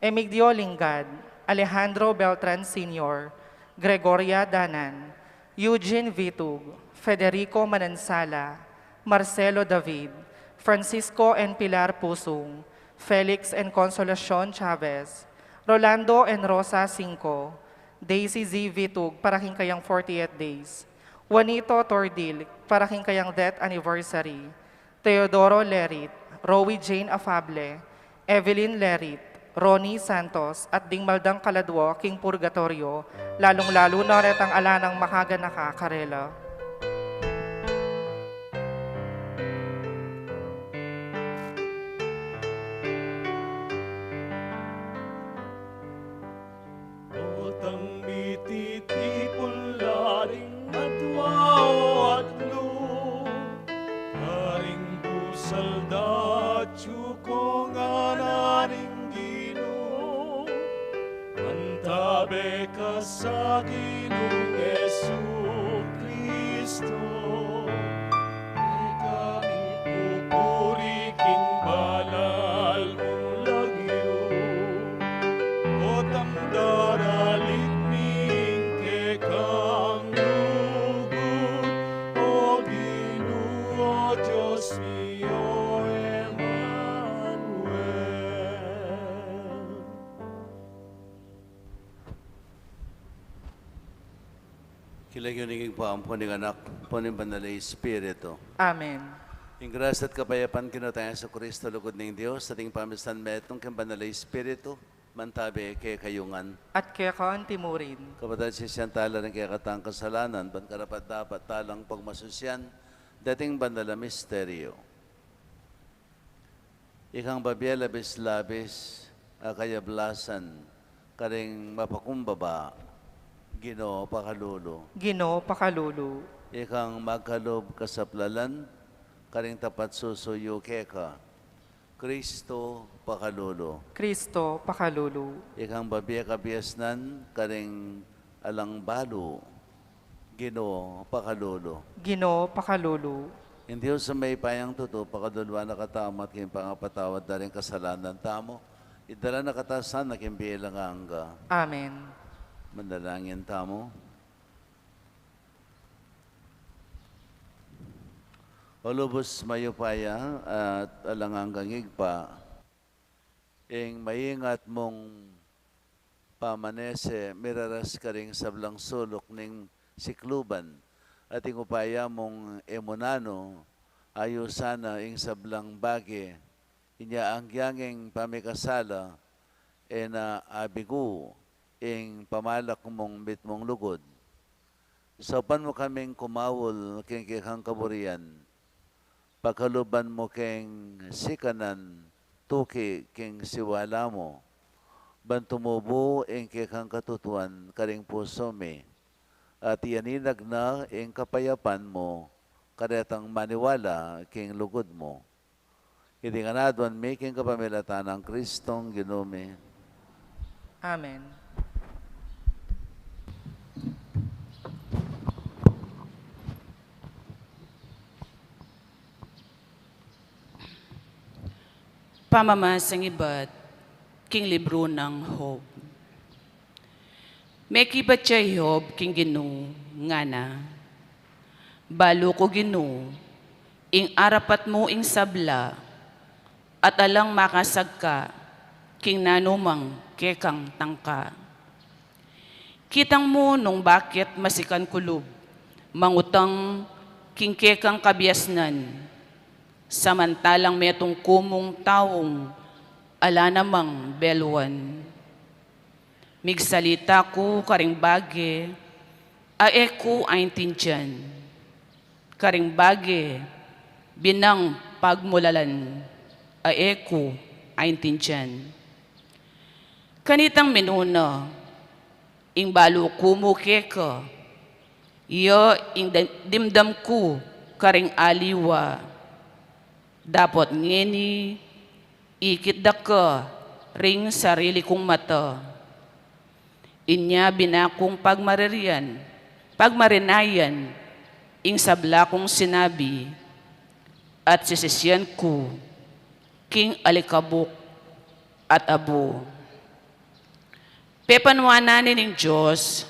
Emigdio Lingad, Alejandro Beltran Senior, Gregoria Danan, Eugene Vitug, Federico Manansala, Marcelo David, Francisco and Pilar Pusung, Felix and Consolacion Chavez, Rolando and Rosa Cinco, Daisy Z Vitug para king kayang fortieth days, Juanito Tordil para king kayang death anniversary, Teodoro Lerit, Rowie Jane Afable, Evelyn Lerit, Ronnie Santos, at ding maldang kaladwa king purgatoryo, lalung-lalu na retang ala nang makaganaka karela. Potang mititipun la ring adwa o atlu, karing busal da atyu ko ngana ning Ginu, mantabe ka sa Ginung Jesucristo. Ika ipupuri king banal mung lagyu, potang daralit mi ing kekang lugud, O Ginu, O Dios mi, O Emmanuel. King lagyu ning Ibpa, ampon ning Anak, ampon ning Banal a Espiritu. Amen. Ing grasya at kapayapan ning Ginu tang Jesu Cristo, lugud ning Dios, at ing pamisan metung king Banal a Espiritu, mantabe kekayu ngan. At keka anti mu rin. Kapatad, sisian tala ring kekatang kasalanan, ban karapat-dapat talang pagmasusian deting banal a misteryo. Ikang babie labis-labis a kayablasan karing mapakumbaba, Ginu, pakalulu. Ginu, pakalulu. Ikang magkalub kasaplalan karing tapat susuyu keka, Kristo, pakalulu. Kristo, pakalulu. Ikang babie kabiasnan karing alang balu, Ginu, pakalulu. Ginu, pakalulu. Ing Dios a mayupayang tutu pakaluluan na katamu at king pangapatawad da ring kasalanan tamu, idala na katamu sana king bie alang angga. Amen. Manalangin tamu. O lubus mayupaya at alang anggang Ibpa, ing maingat mung pamanese miraras karing sablang suluk ning sikluban, at ing upaya mung e mu nanu ayusan ing sablang bage, inya anggiyang ing pamikasala e na abigu ing pamalak mung mitmung lugud. Saupan mu kaming kumaul king kekang kaburian. Pakaluban mu keng sikanan tuki king siwala mu, ban tumubu ing kekang katutuan karing pusu mi, at iyaninag na ing kapayapan mu karetang maniwala king lugud mu. Iti ngan aduan mi king kapamilatan nang Kristong Ginu mi. Amen. Pamamasang ibat king libru nang Job. Mekibat ya i Job king Ginu, ngana, Balu ku, Ginu, ing arapat mu ing sabla, at alang makasagka king nanumang kekang tangka. Kitang mu nung bakit masikan ku lub mangutang king kekang kabiasnan, samantalang metung ku mung taung ala namang beluan. Migsalita ku karing bage a e ku aintindian, karing bage binang pagmulalan a e ku aintindian. Kanitang minuna, ing balu ku mu keka, ya ing da-, dimdam ku karing aliwa. Dapot ngeni, ikit da ka ring sarili kung mata. Inya bina kung pagmaririan, pagmarinayan, ing sabla kung sinabi, at sisisian ku king alikabuk at abu. Pepanuanan ne ning Dios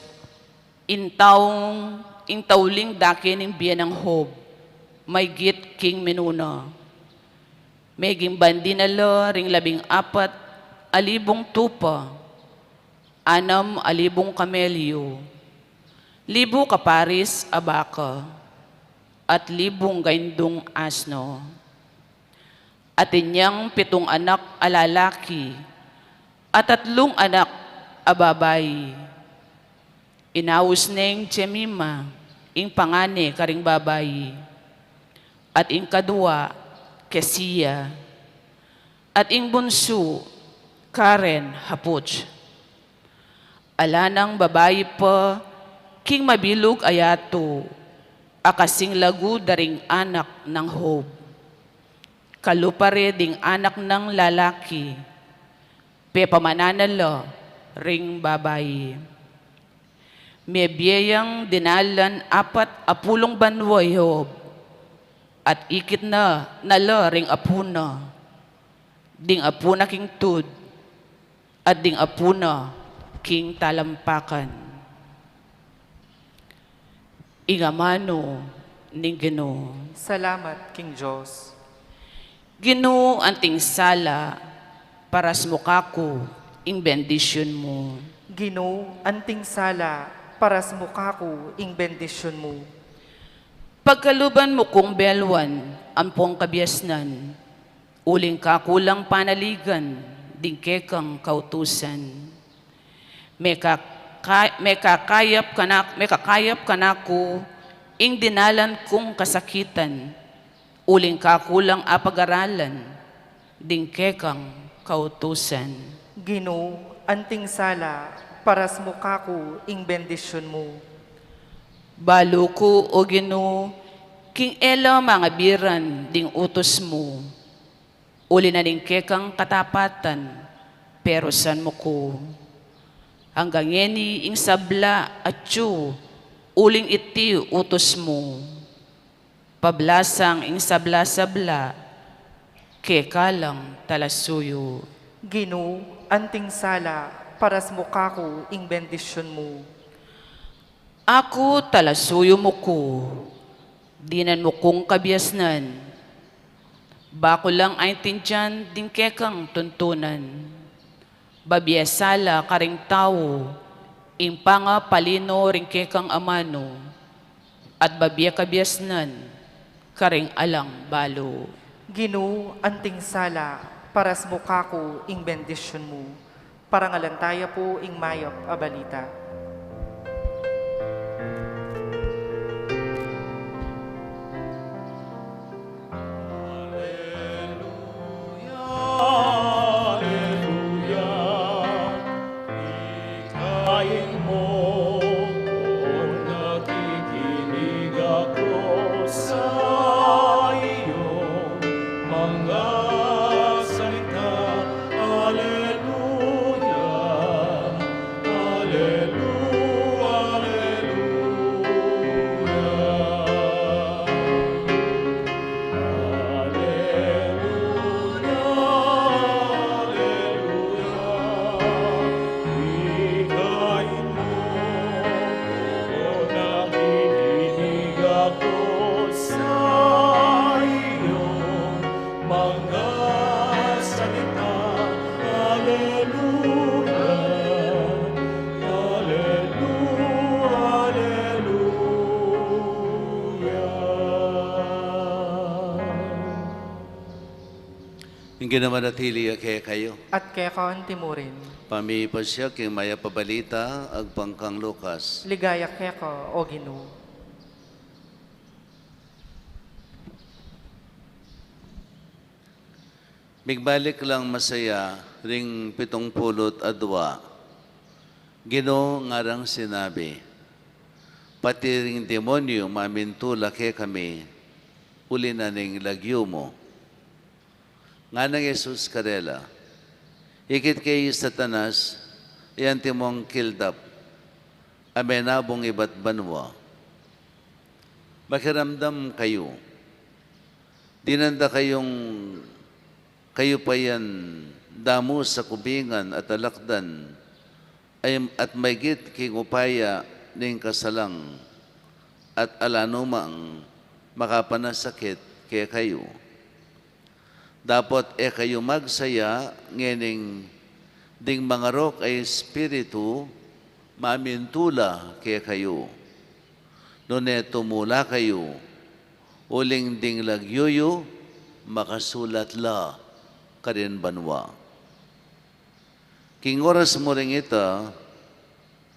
ing taung, ing tauling dake ning bie nang Job, maygit king minuna. Meging bandi na la ring labing apat a libung tupa, anam a libung kamelyu, libu kaparis a baka, at libung gaindung asno. Atin yang pitung anak a lalaki, at tatlung anak a babai. Inaus neng Jemima ing pangan ne karing babai, at ing kadua, Kesia, at ing bunsu, Karen Hapuch. Ala nang babai pa king mabilug a yatu a kasing lagu da ring anak nang Job. Kalupa re ding anak nang lalaki, pepamanan na la ring babai. Mebie yang dinalan apat a pulung banua i Job, at ikit na na la ring apu na, ding apu na king tud, at ding apu na king talampakan. Ing amanu ning Ginu. Salamat king Dios. Ginu, anting sala, paras mu kaku ing bendisyun mu. Ginu, anting sala, paras mu kaku ing bendisyun mu. Pagkaluban mu kung beluan ampong kabiasnan, uling kaku lang panaligan ding kekang kautusan. Mekaka-, mekakayap kanak-, mekakayap kanaku ing dinalan kung kasakitan, uling kaku lang apagaralan ding kekang kautusan. Ginu, anting sala, paras mu kaku ing bendisyun mu. Balu ku, O Ginu, king e la mangabiran ding utus mu, uli na ning kekang katapatan, perusan mu ku. Anggang ngeni ing sabla atyu, uling iti utus mu. Pablasang ing sabla-sabla, keka lang talasuyu. Ginu, anting sala, paras mu kaku ing bendisyun mu. Aku, talasuyu mu ku, dinan mu kung kabiasnan. Ba ku lang aintindian ding kekang tuntunan. Babie sala karing tau ing pangapalino ring kekang amanu, at babie kabiasnan karing alang balu. Ginu, anting sala, paras mu kaku ing bendisyun mu. Parangalan taya pu ing mayap a balita. Aleluya, aleluya. Ikain mo, o nakikinig ako sa iyong mga salita. Aleluya, aleluya, aleluya. Aleluya, aleluya. Ikain mo, o nakikinig ako Salita. Aleluya, aleluya, aleluya. Ing Ginu manatili ya kekayu. At keka antimurin. Pamipasya king mayap a balita agpang kang Lucas. Ligaya keka, O Ginu. Migbalik lang masaya ring pitung pulu't adua. Ginu, ngarang sinabi, pati ring demonyu mamintula kekami, uli na ning lagyu mu. Nganang Jesus karela, ikit ke, Satanas, iyanti mung kildap a menabung ibat banua. Makiramdam kayu. Dinan da kayung kayu pa yan damu sa kubingan at alakdan, ay, at maygit king upaya ning kasalang, at ala nu mang makapanasakit kekayu. Dapot e kayu magsaya ngening ding mangarok a espiritu mamintula kekayu. Nune tumula kayu, uling ding lagyu yu makasulat la karin banua. King oras mu ring ita,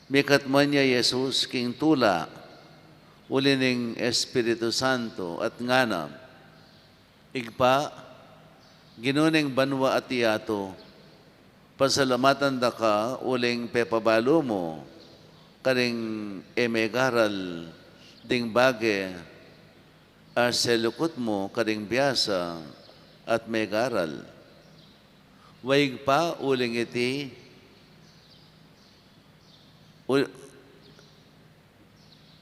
mikatmu ya i Jesus king tula, uli ning Espiritu Santo, at ngana, Ibpa, Ginu ning banua at yatu, pasalamatan da ka uling pepabalu mu karing e megaral ding bage a selukut mu karing biasa at megaral. Wa, Ibpa, uling iti, u-,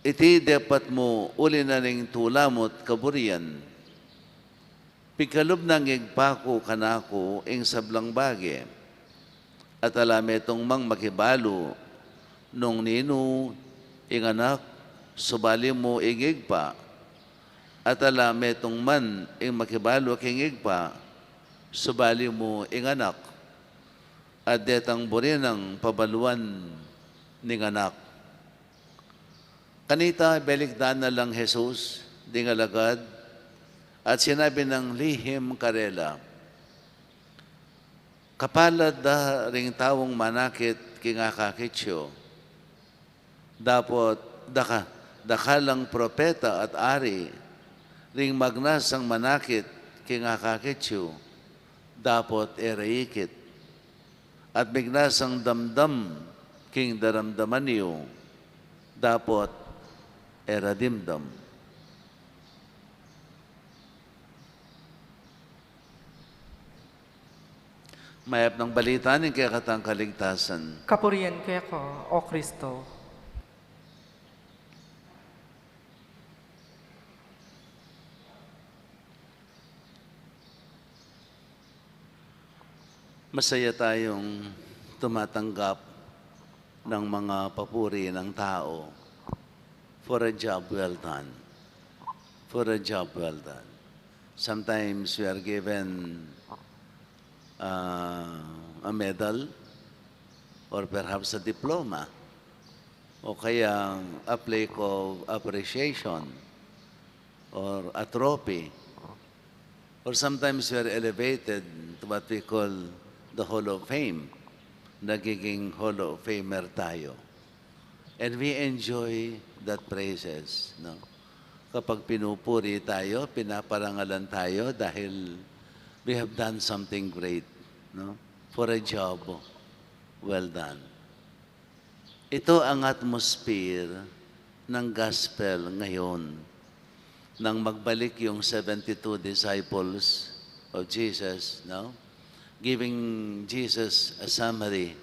iti depat mu uli na ning tula mu't kaburian. Pikalub nang Ibpa ku kanaku ing sablang bage, at ala metung mang makibalu nung ninu ing Anak, subali mu ing Ibpa, at ala metung man ing makibalu king Ibpa, subali mu ing Anak, at detang buri nang pabaluan ning Anak. Kanita, belikdan na lang Jesus ding alagad, at sinabi nang lihim karela, Kapalad da ring taung manakit king akakit yu. Dapot daka-, dakalang propeta at ari ring magnasang manakit king akakit yu, dapot e ra ikit. At mignasang damdam king daramdaman yu, dapot e ra dimdam. Mayap nang balita ning kekatang kaligtasan. Kapurian keka, O Kristo. Masaya tayong tumatanggap ng mga papuri ng tao for a job well done. For a job well done. Sometimes we are given, uh, a medal or perhaps a diploma o kaya a plaque of appreciation or a trophy. Or sometimes we are elevated to what we call the Hall of Fame. Nagiging Hall of Famer tayo. And we enjoy that praises, no? Kapag pinupuri tayo, pinaparangalan tayo dahil we have done something great, no? For a job well done. Ito ang atmosphere ng gospel ngayon. Nang magbalik yung seventy-two disciples of Jesus, no? Giving Jesus a summary,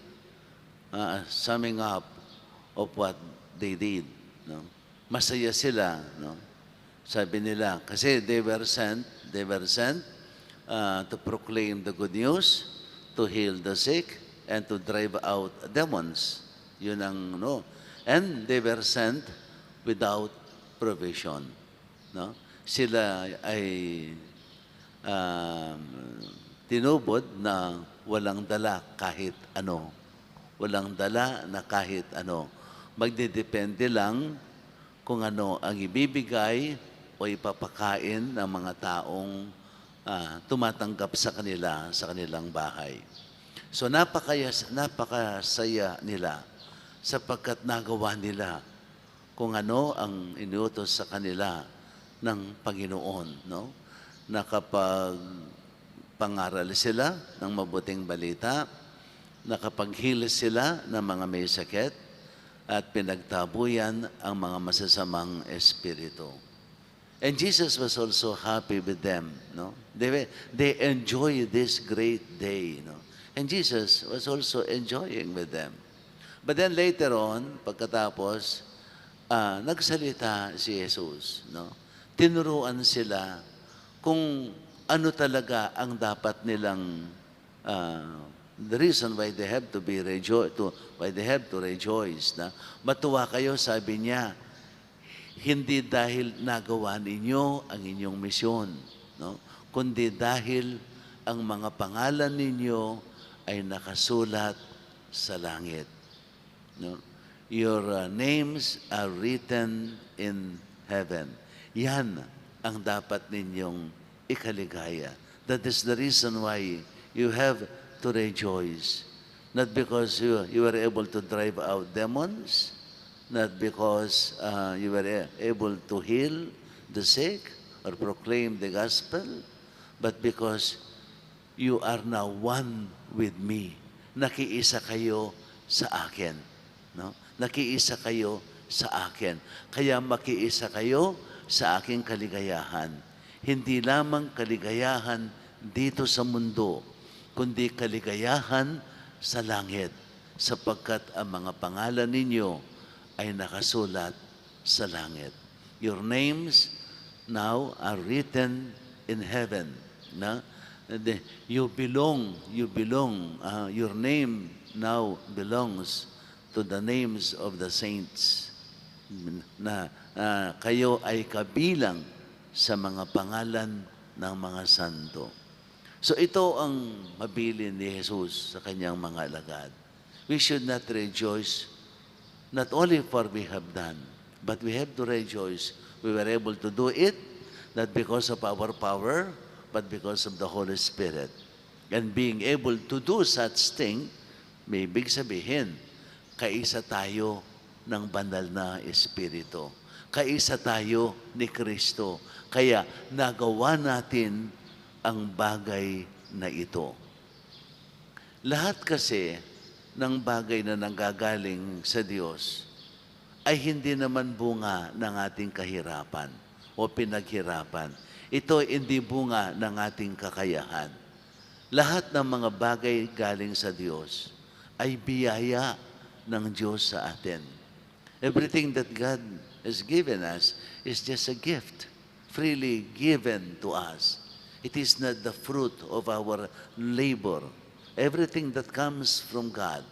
uh, summing up of what they did, no? Masaya sila, no? Sabi nila, kasi they were sent, they were sent, uh, to proclaim the good news, to heal the sick, and to drive out demons. Yun ang, no? And they were sent without provision, no? Sila ay um, tinubod na walang dala kahit ano. Walang dala na kahit ano. Magdedepende lang kung ano ang ibibigay o ipapakain ng mga taong, ah, tumatanggap sa kanila, sa kanilang bahay. So, napakayas-, napakasaya nila sapagkat nagawa nila kung ano ang inutos sa kanila ng Panginoon, no? Nakapagpangaral sila ng mabuting balita, nakapag-heal sila ng mga may sakit, at pinagtabuyan ang mga masasamang espiritu. And Jesus was also happy with them, no? They were, they enjoy this great day, no? And Jesus was also enjoying with them. But then later on, pagkatapos, ah, nagsalita si Jesus, no? Tinuruan sila kung ano talaga ang dapat nilang, ah, the reason why they have to be rejo-, to, why they have to rejoice, na, "Matuwa kayo," sabi niya, "hindi dahil nagawa ninyo ang inyong misyon, no? Kundi dahil ang mga pangalan ninyo ay nakasulat sa langit." No? "Your, uh, names are written in heaven." Yan ang dapat ninyong ikaligaya. That is the reason why you have to rejoice. Not because you, you were able to drive out demons, not because, uh, you were a-, able to heal the sick or proclaim the gospel, but because you are now one with me. Nakiisa kayo sa akin, no? Nakiisa kayo sa akin. Kaya makiisa kayo sa aking kaligayahan. Hindi lamang kaligayahan dito sa mundo, kundi kaligayahan sa langit, sapagkat ang mga pangalan ninyo ay nakasulat sa langit. Your names now are written in heaven. Na? The, you belong, you belong, ah, your name now belongs to the names of the saints. Na, ah, kayo ay kabilang sa mga pangalan ng mga santo. So, ito ang mabilin ni Jesus sa kanyang mga alagad. We should not rejoice not only for we have done, but we have to rejoice we were able to do it, not because of our power, but because of the Holy Spirit. And being able to do such thing, may ibig sabihin, kaisa tayo ng Banal na Espiritu. Kaisa tayo ni Kristo. Kaya nagawa natin ang bagay na ito. Lahat kasi ng bagay na nanggagaling sa Diyos ay hindi naman bunga ng ating kahirapan o pinaghirapan. Ito hindi bunga ng ating kakayahan. Lahat ng mga bagay galing sa Diyos ay biyaya ng Diyos sa atin. Everything that God has given us is just a gift, freely given to us. It is not the fruit of our labor. Everything that comes from God,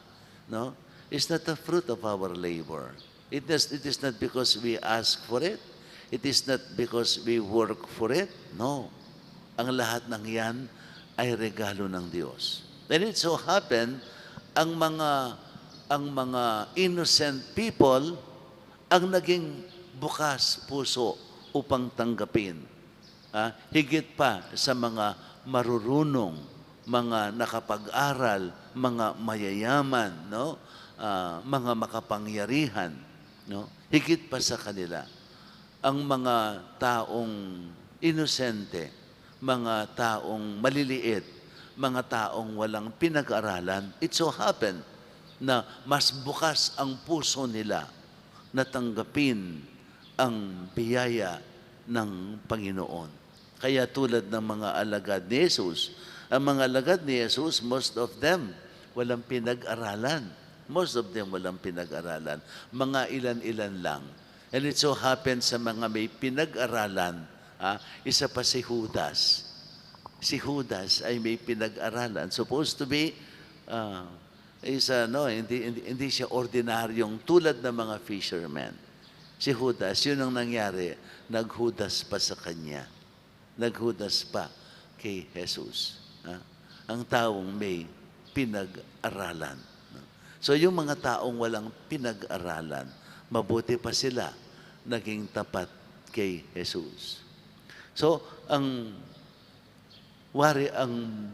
no, is not the fruit of our labor. It is, it is not because we ask for it. It is not because we work for it. No. Ang lahat ng yan ay regalo ng Diyos. And it so happen, ang mga, ang mga innocent people ang naging bukas puso upang tanggapin, ah, higit pa sa mga marurunong, mga nakapag-aral, mga mayayaman, no? Ah, mga makapangyarihan, no? Higit pa sa kanila, ang mga taong inosente, mga taong maliliit, mga taong walang pinag-aralan, it so happen na mas bukas ang puso nila na tanggapin ang biyaya ng Panginoon. Kaya tulad ng mga alagad ni Jesus, ang mga alagad ni Jesus, most of them, walang pinag-aralan. Most of them walang pinag-aralan. Mga ilan-ilan lang. And it so happens sa mga may pinag-aralan, ah, isa pa si Judas. Si Judas ay may pinag-aralan. Supposed to be, ah, isa, no, hindi, hindi, hindi siya ordinaryong tulad ng mga fishermen. Si Judas, yun ang nangyari, naghudas pa sa kanya. Naghudas pa. kay Jesus, ha? Ang taong may pinag-aralan, no? So, yung mga taong walang pinag-aralan, mabuti pa sila naging tapat kay Jesus. So, ang wari, ang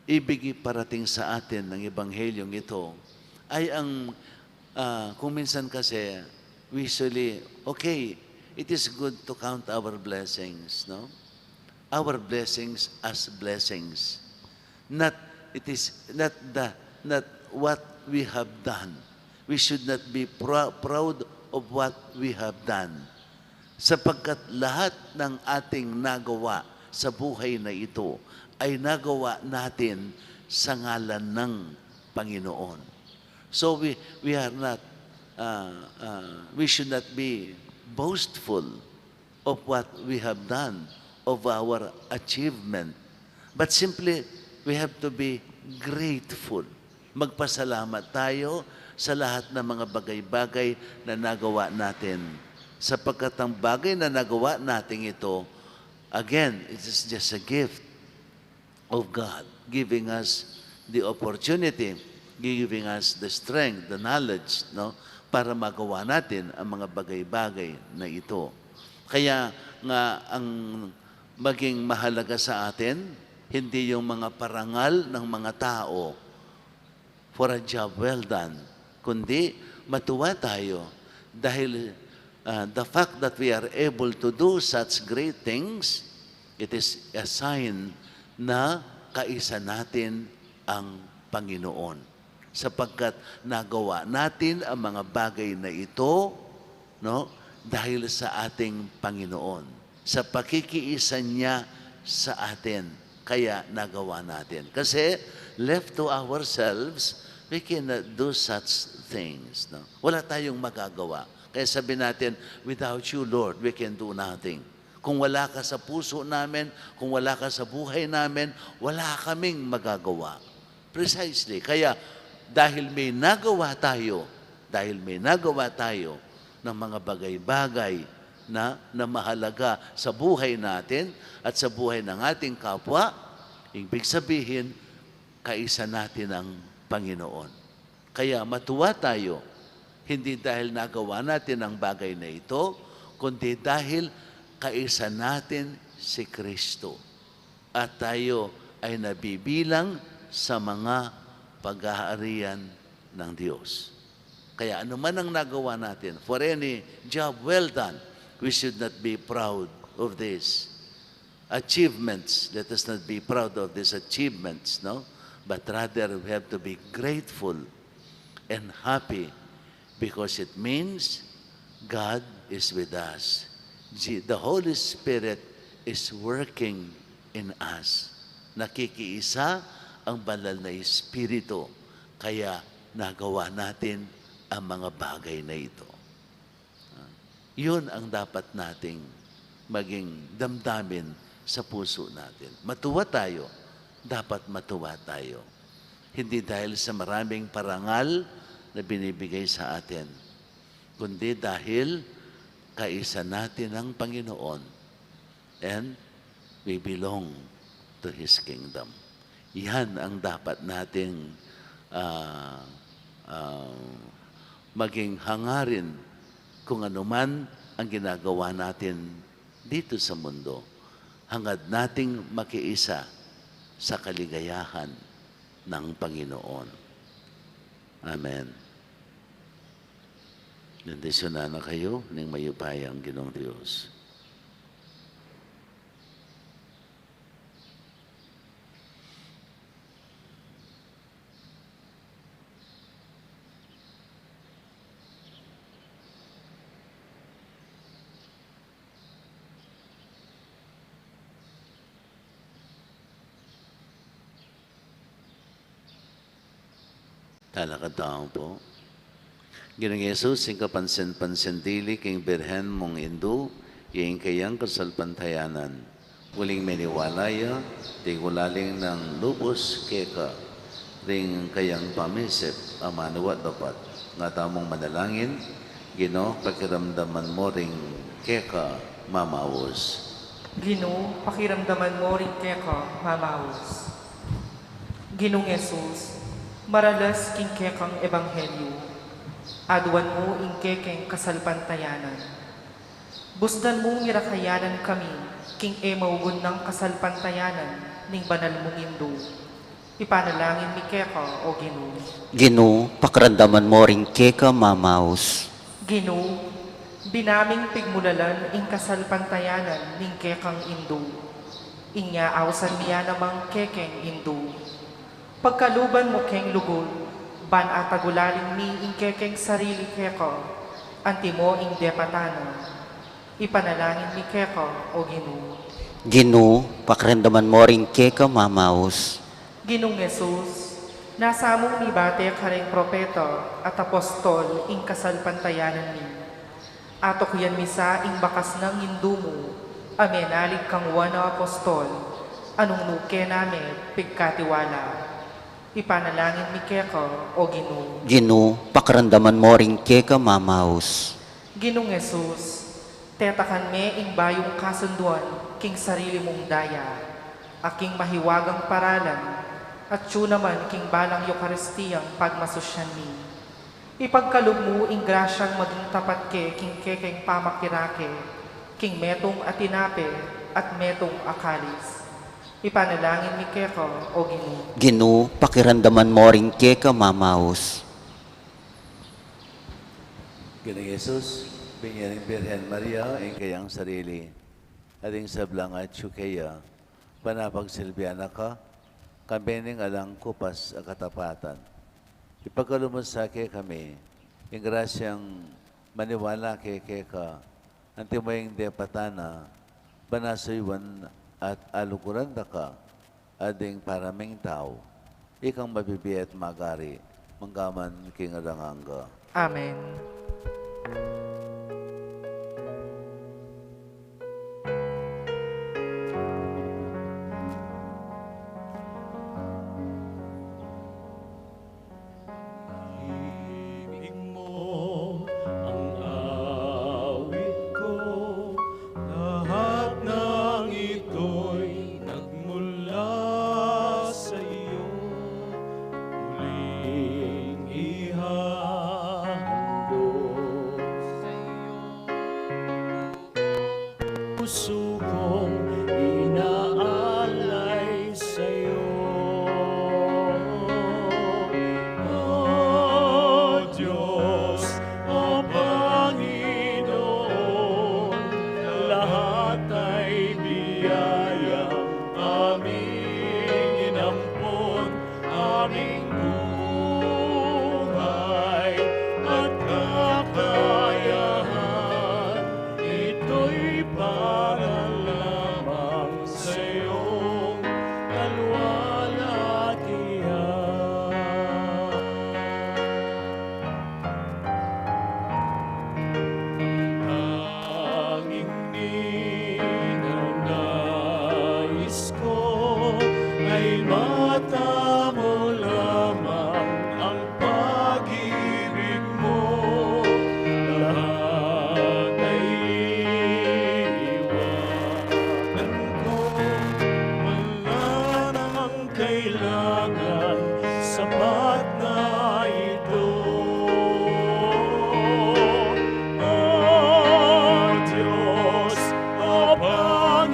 ibig iparating sa atin ng Ebanghelyong ito ay ang, ah, kung minsan kasi, usually, okay, it is good to count our blessings, no? Our blessings as blessings. Not, it is not the, not what we have done. We should not be prou-, proud of what we have done. Sapagkat lahat ng ating nagawa sa buhay na ito ay nagawa natin sa ngalan ng Panginoon. So we, we are not, uh, uh, we should not be boastful of what we have done, of our achievement. But simply, we have to be grateful. Magpasalamat tayo sa lahat ng mga bagay-bagay na nagawa natin. Sapagkat ang bagay na nagawa natin ito, again, it is just a gift of God, giving us the opportunity, giving us the strength, the knowledge, no, para magawa natin ang mga bagay-bagay na ito. Kaya nga, ang maging mahalaga sa atin, hindi yung mga parangal ng mga tao for a job well done, kundi matuwa tayo dahil, ah, the fact that we are able to do such great things, it is a sign na kaisa natin ang Panginoon. Sapagkat nagawa natin ang mga bagay na ito, no, dahil sa ating Panginoon, sa pakikiisa niya sa atin. Kaya nagawa natin. Kasi, left to ourselves, we cannot do such things, no? Wala tayong magagawa. Kaya sabi natin, "Without you, Lord, we can do nothing." Kung wala ka sa puso namin, kung wala ka sa buhay namin, wala kaming magagawa. Precisely. Kaya, dahil may nagawa tayo, dahil may nagawa tayo ng mga bagay-bagay na, na mahalaga sa buhay natin at sa buhay ng ating kapwa, ibig sabihin, kaisa natin ang Panginoon. Kaya matuwa tayo, hindi dahil nagawa natin ang bagay na ito, kundi dahil kaisa natin si Kristo. At tayo ay nabibilang sa mga paghaharian ng Diyos. Kaya anuman ang nagawa natin, for any job well done, we should not be proud of this achievements. Let us not be proud of these achievements, no? But rather, we have to be grateful and happy because it means God is with us. Je-, the Holy Spirit is working in us. Nakikiisa ang Banal na Espiritu, kaya nagawa natin ang mga bagay na ito. Ah, yun ang dapat nating maging damdamin sa puso natin. Matuwa tayo. Dapat matuwa tayo. Hindi dahil sa maraming parangal na binibigay sa atin, kundi dahil kaisa natin ang Panginoon. And we belong to His kingdom. Yan ang dapat nating, ah, ah, maging hangarin kung anuman ang ginagawa natin dito sa mundo. Hangad nating makiisa sa kaligayahan ng Panginoon. Amen. Bendisyunan na kayo ning mayupayang Ginoong Dios. Talakad tamu pu. Ginung Jesus, ing kapansin-pansin dili king Birhen mung Indu, ing kayang kasalpantayanan. Uling meniwala ya, tigulaling nang lubus keka, ring kayang pamisip a manuat dapat. Nga tamung manalangin, Ginu, pakiramdaman mu ring keka mamaus. Ginu, pakiramdaman mu ring keka mamaus. Ginung Jesus, maralas king kekang ebanghelyu, aduan mu ing kekeng kasalpantayanan. Busdan mu mirakayanan kami king e maugun nang kasalpantayanan ning banal mung Indu. Ipanalangin mi keka, O Ginu. Ginu, pakiramdaman mu ring keka mamaus. Ginu, binaming pigmulalan ing kasalpantayanan ning kekang Indu. Inya ausan mi ya namang kekeng Indu. Pagkaluban mu keng lugud, ban atagulaling mi ing kekeng sarili keka, antimo ing depatan na. Ipanalangin mi keka, O Ginu. Ginu, pakiramdaman mu ring keka mamaus. Ginung Jesus, nasamung mibate kareng propeta at apostol ing kasalpantayanan mi. Atukuyan mi sa ing bakas nang Indu mu, a menalig kang Juan a apostol, a nung nu kena me pigkatiwala. Ipanalangin mi keka, O Ginu. Ginu, pakiramdaman mu ring keka mamaus. Ginung Jesus, tetakan me ing bayung kasunduan king sarili mung daya, a king mahiwagang paralan, at yu naman king balang Eukaristiyang pagmasusyan mi. Ipagkalub mu ing grasyang maging tapat ke king kekeng pamakirake, king metung a tinape at metung a kalis. Ipanalangin mi keka, O Ginu. Ginu, pakiramdaman mu ring keka mamaus. Ginung Jesus, binye ning Birhen Maria ing keyang sarili at ing sablang atyu keya, ban apagsilbian na ka, kambe ning alang kupas a katapatan. Ipagkalub mu sa kekami ing grasyang maniwala ke keka, antimo ing depatan na, ban asuyuan at aluguran da ka, at ding paraming tau, ikang mabibie at magari, mangga man king alang angga. Amen. Ibig mo ang awit ko, lahat ng ito'y nagmula sa iyo, muling ihahandog sa iyo. Puso kong inaalay sa'yo. O Diyos, o Panginoon, lahat ay biyayang aming inampon, aming buhay at kakayahan, ito'y para lamang sa iyong kalwalatian. Tanging ninanais ko ay matamo lamang ang pag-ibig mo. Lahat ay iiwanan ko, wala nang kailangan, sapat na ito. O Diyos, o Panginoon,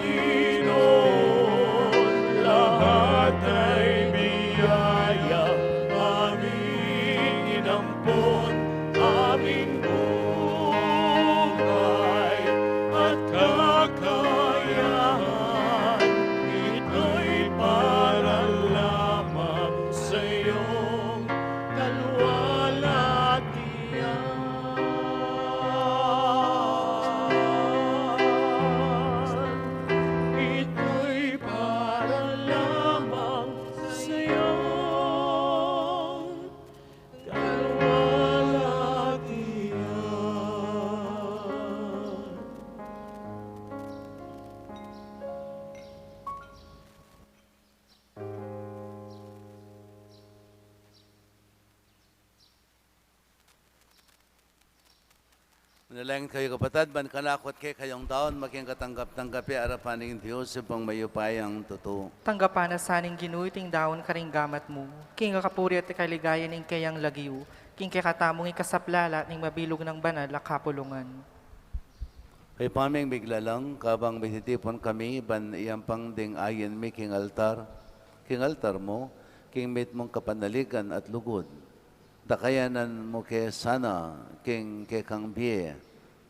lahat ay biyaya, aming inampon, aming buhay at kakayahan, ito'y para lamang sa iyong Manalangin kayu, kapatad, ban kanaku at kekayung daun maging katanggap-tanggap ya arapan ning Dios Ibpang mayupayang tutu. Tanggapan na sa ning Ginu iting daun karing gamat mu, king kapurian at kaligayan ning keyang lagyu, king kekatamung ikasaplala ning mabilug nang banal a kapulungan. Ibpa ming miglalang, kabang mititipun kami ban iyampang ding ayin mi king altar, king altar mu, king mitmung kapanaligan at lugud, dakayanan mu ke sana king kekang bie,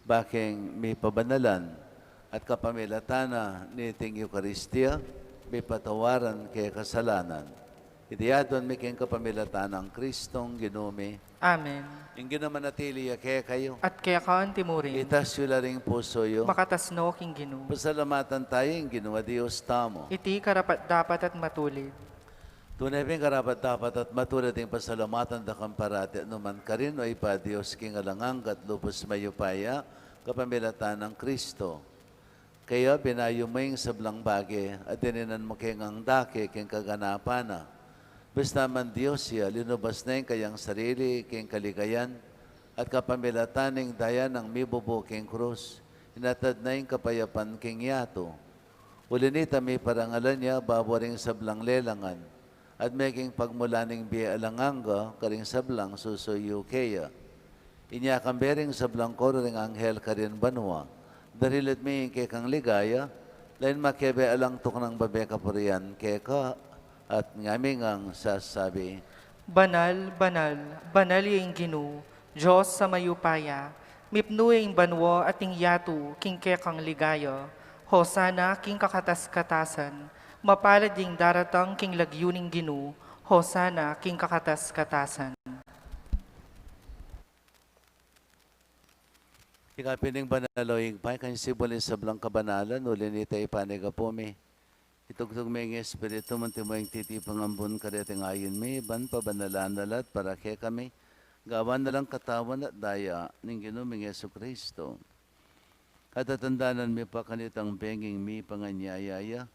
ba king mipabanalan at kapamilatan na niting Eukaristia, mipatawaran ke kasalanan. Iti adwan mi king kapamilatan nang Kristong Ginu mi. Amen. Ing Ginu manatili ya kekayu. At keka antimurin. Itas yu la ring pusu yu. Makatas no king Ginu. Pasalamatan tayu ing Ginu a Dios tamu. Iti karapat-dapat at matulid. Tune pin karapat-dapat at matulid ing pasalamatan da kang parati at nukarin man, O Ibpa, Dios king alang angga at lubus mayupaya, kapamilatan nang Kristo. Kaya binayu mu ing sablang bage at dininan mu ke ngang dake king kaganapan na. Bista man Dios ya, linubas na ing kayang sarili king kaligayan at kapamilatan ning daya nang mibubu king krus, inatad na ing kapayapan king yatu. Uli nita, miparangalan ya babo ring sablang lelangan, at meging pagmulan ning bie alang angga karing sablang susuyu keya. Inya kambe ring sablang koro ring anghel karin banua, darilat mi ing kekang ligaya, lain makebe alang tuknang babe kapurian keka, at ngami ngang sasabi, Banal, banal, banal ya ing Ginu, Dios a mayupaya, mipnu ya ing banua at ing yatu king kekang ligaya. Hosana king kakatas-katasan, mapalad ya ing daratang king lagyu ning Ginu, Hosana king kakatas-katasan. Ika pin ing banal, O Ibpa, ika ing simbolo ning sablang kabanalan, uli nita ipanyawad mi. Itugtug me ing Espiritu mu, antimo ing titipun nang bun kareting ayin mi, ban pabanalan na la at para kekami, gawan na lang katawan at daya ning Ginu ming Jesucristo. Katatandanan mi pa kanitang benging mipanganyaya ya,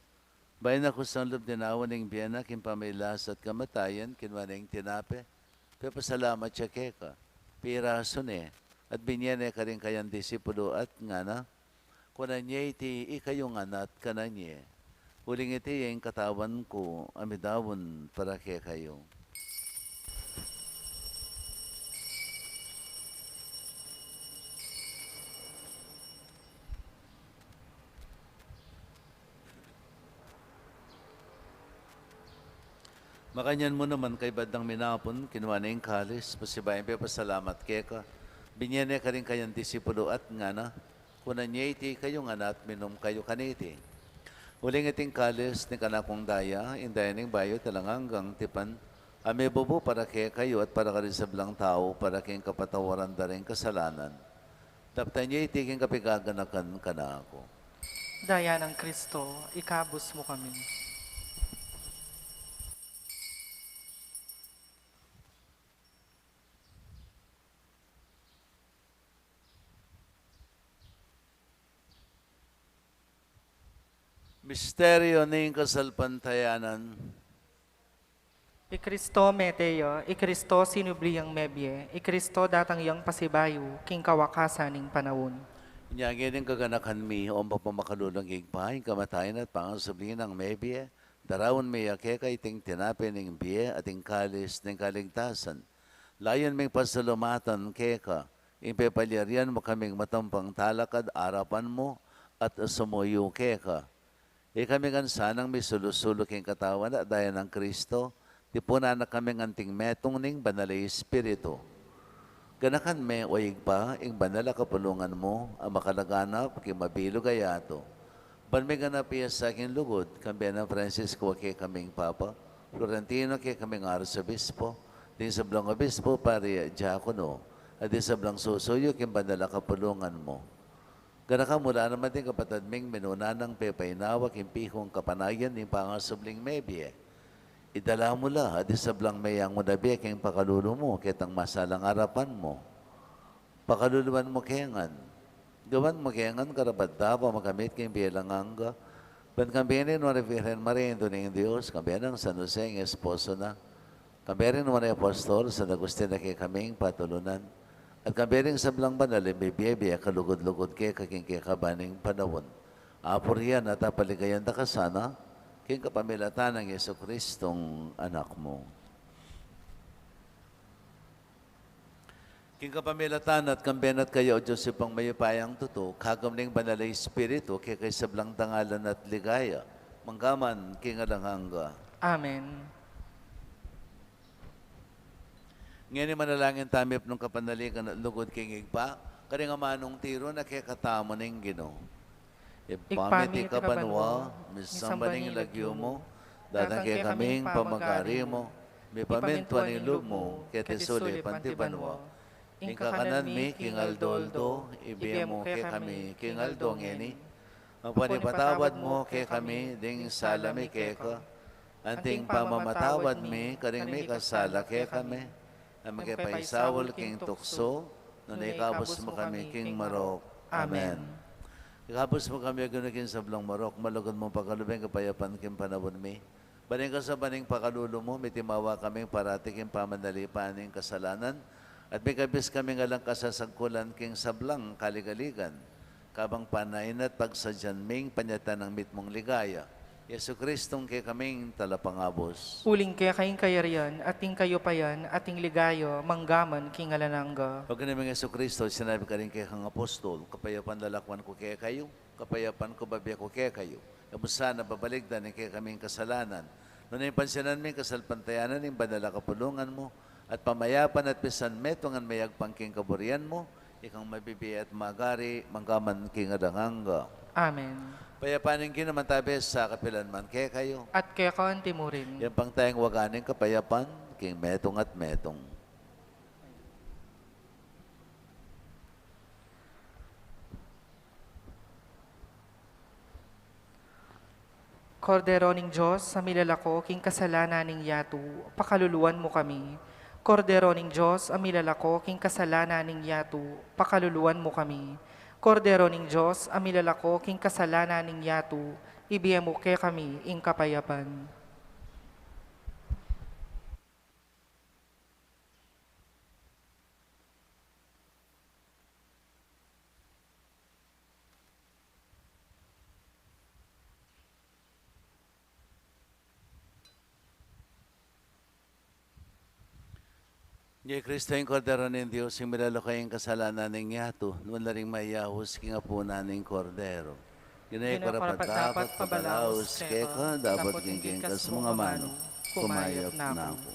bayu na kusang lub dinawa ning bie na king pamagkasakit at kamatayan, kinua ne ing tinape, pepasalamat ya keka, pirasu ne, at binie ne karing kayang disipulu at ngana, Kunan ye iti ikayu ngan at kanan ye. Uling iti ing katawan ku a midaun para kekayu. Makanyan mu naman, kaybat dang minapun, kinua ne ing kalis, pasibayu yang pepasalamat keka, binie ne karing kayang disipulu at ngana, Kunan ye iti ikayu ngan at minum kayu kaniti. Uling iti ing kalis ning kanakung daya, ing daya ning bayu at alang anggang tipan, a mibubu para kekayu at para karing sablang tau, para king kapatawaran da ring kasalanan. Daptan ye iti king kapaganakan kanaku. Daya nang Kristo, ikabus mu kami. Misteryu ning kasalpantayanan. I Kristo mete ya, i Kristo sinubli yang mebie, i Kristo datang yang pasibayu king kawakasan ning panaun. Inya ngeni ing kaganakan mi, o mapamakalulung Ibpa, ing kamatayan at pangasubli nang mebie, daraun mi ya keka iting tinape ning bie at ing kalis ning kaligtasan. Layun ming pasalamatan keka ing pepalyarian mu kaming matampang talakad arapan mu at sumuyu keka. Ikami ngan sanang misulu-sulu king katawan at daya nang Kristo, tipunan na kaming anting metung ning Banal a Espiritu. Ganakan me, o Ibpa, ing banal a kapulungan mu a makalaganap king mabilug a yatu. Ban miganap ya sa king lugud, kambe nang Francisco a kekaming Papa, Florentino a kekaming Arsobispo, ding sablang obispo, pari at diakono, at ding sablang susuyu king banal a kapulungan mu. Ganakan mu la naman ding kapatad ming minuna nang pepainawa king pikung kapanayan ning pangasubling mebie. Idala mu la at ding sablang meyangu na bie king pakalulu mu, ketang masalang arapan mu. Pakaluluan mu ke ngan. Gawan mu ke ngan karapat-dapat makamit king bie alang angga. Ban kambe ning Nuan a Virgen Maria, Indu ning Dios, kambe nang San Jose, ing esposo na, kambe ring nuan a apostol, San Agustin a kekaming patulunan, At kayabe ring sablang banal, e mi bibie, kalugud-lugud keka king kekaban ning panaun. Apurian at apaligayan da ka sana, king kapamilatan nang Jesucristong Anak mu. King kapamilatan na at kambe na at kaya, O Dios, Ibpang mayupayang tutu, kagum ning Banal a Espiritu, keka ing sablang dangalan at ligaya, mangga man king alang angga. Amen. Ngeni manalangin tamu, mipnung kapanaligan at lugud king Ibpa, karing amanung tiru na kekatamu ning Ginu. Ibpa mi, atiu ka banua, misamban ya ing lagyu mu, datang kekami ing pamagari mu, mipamintuan ing lub mu keti sulip anti banua. Ing kakanan mi king aldo-aldo ibie mu kekami king aldo ngeni. Ampo ipatawad mu kekami ding sala mi keka, anti ing pamamatawad mi karing mikasala kekami. E mu ke paisaul king tuksu, nune ikabus mu kami king marok. Amen. Ikabus mu kami, O Ginu, king sablang marok, malugud mung pakaluban ing kapayapan king panaun mi. Ban ing kasabian ning pakalulu mu, mitimawa kaming parati king pamanalipan ning kasalanan, at mikabus kaming alang kasasagkulan king sablang kaligaligan, kabang panayan at pagsadyan ming panyatang ning mitmung ligaya, Jesucristong kekaming Talapangabus. Uling keka ing kayarian, at ing kayupayan, at ing ligaya, mangga man king alang angga. O Ginu ming Jesucristo, sinabi mu karing kekang apostol, kapayapan lalakwan ku kekayu, kapayapan ku babie ku kekayu. E mu sana babaligdan ing kekaming kasalanan, nune pansinan ming kasalpantayanan ning banal a kapulungan mu, at pamayapan at pisanmetungan mayagpang king kaburian mu, ikang mabibie at magari, mangga man king alang angga. Amen. Kapayapan ning Ginu mantabe sa kapilan man kekayu. At keka anti murin. Ing pangtayang waga ning kapayapan, king metung at metung. Kordero ning Dios, a milalako king kasalanan ning yatu, pakaluluan mu kami. Kordero ning Dios, a milalako king kasalanan ning yatu, pakaluluan mu kami. Kordero ning Dios, a milalako king kasalanan ning yatu, ibie mu kekami ing kapayapan. Ini i Kristo, ing Kordero ning Dios, ing milalako king kasalanan ning yatu. Nuan la ring mayayaus king apunan ning Kordero. Ini e ku karapat-dapat pabalaus keka, dapot king kekang amanu, kumayap na ku.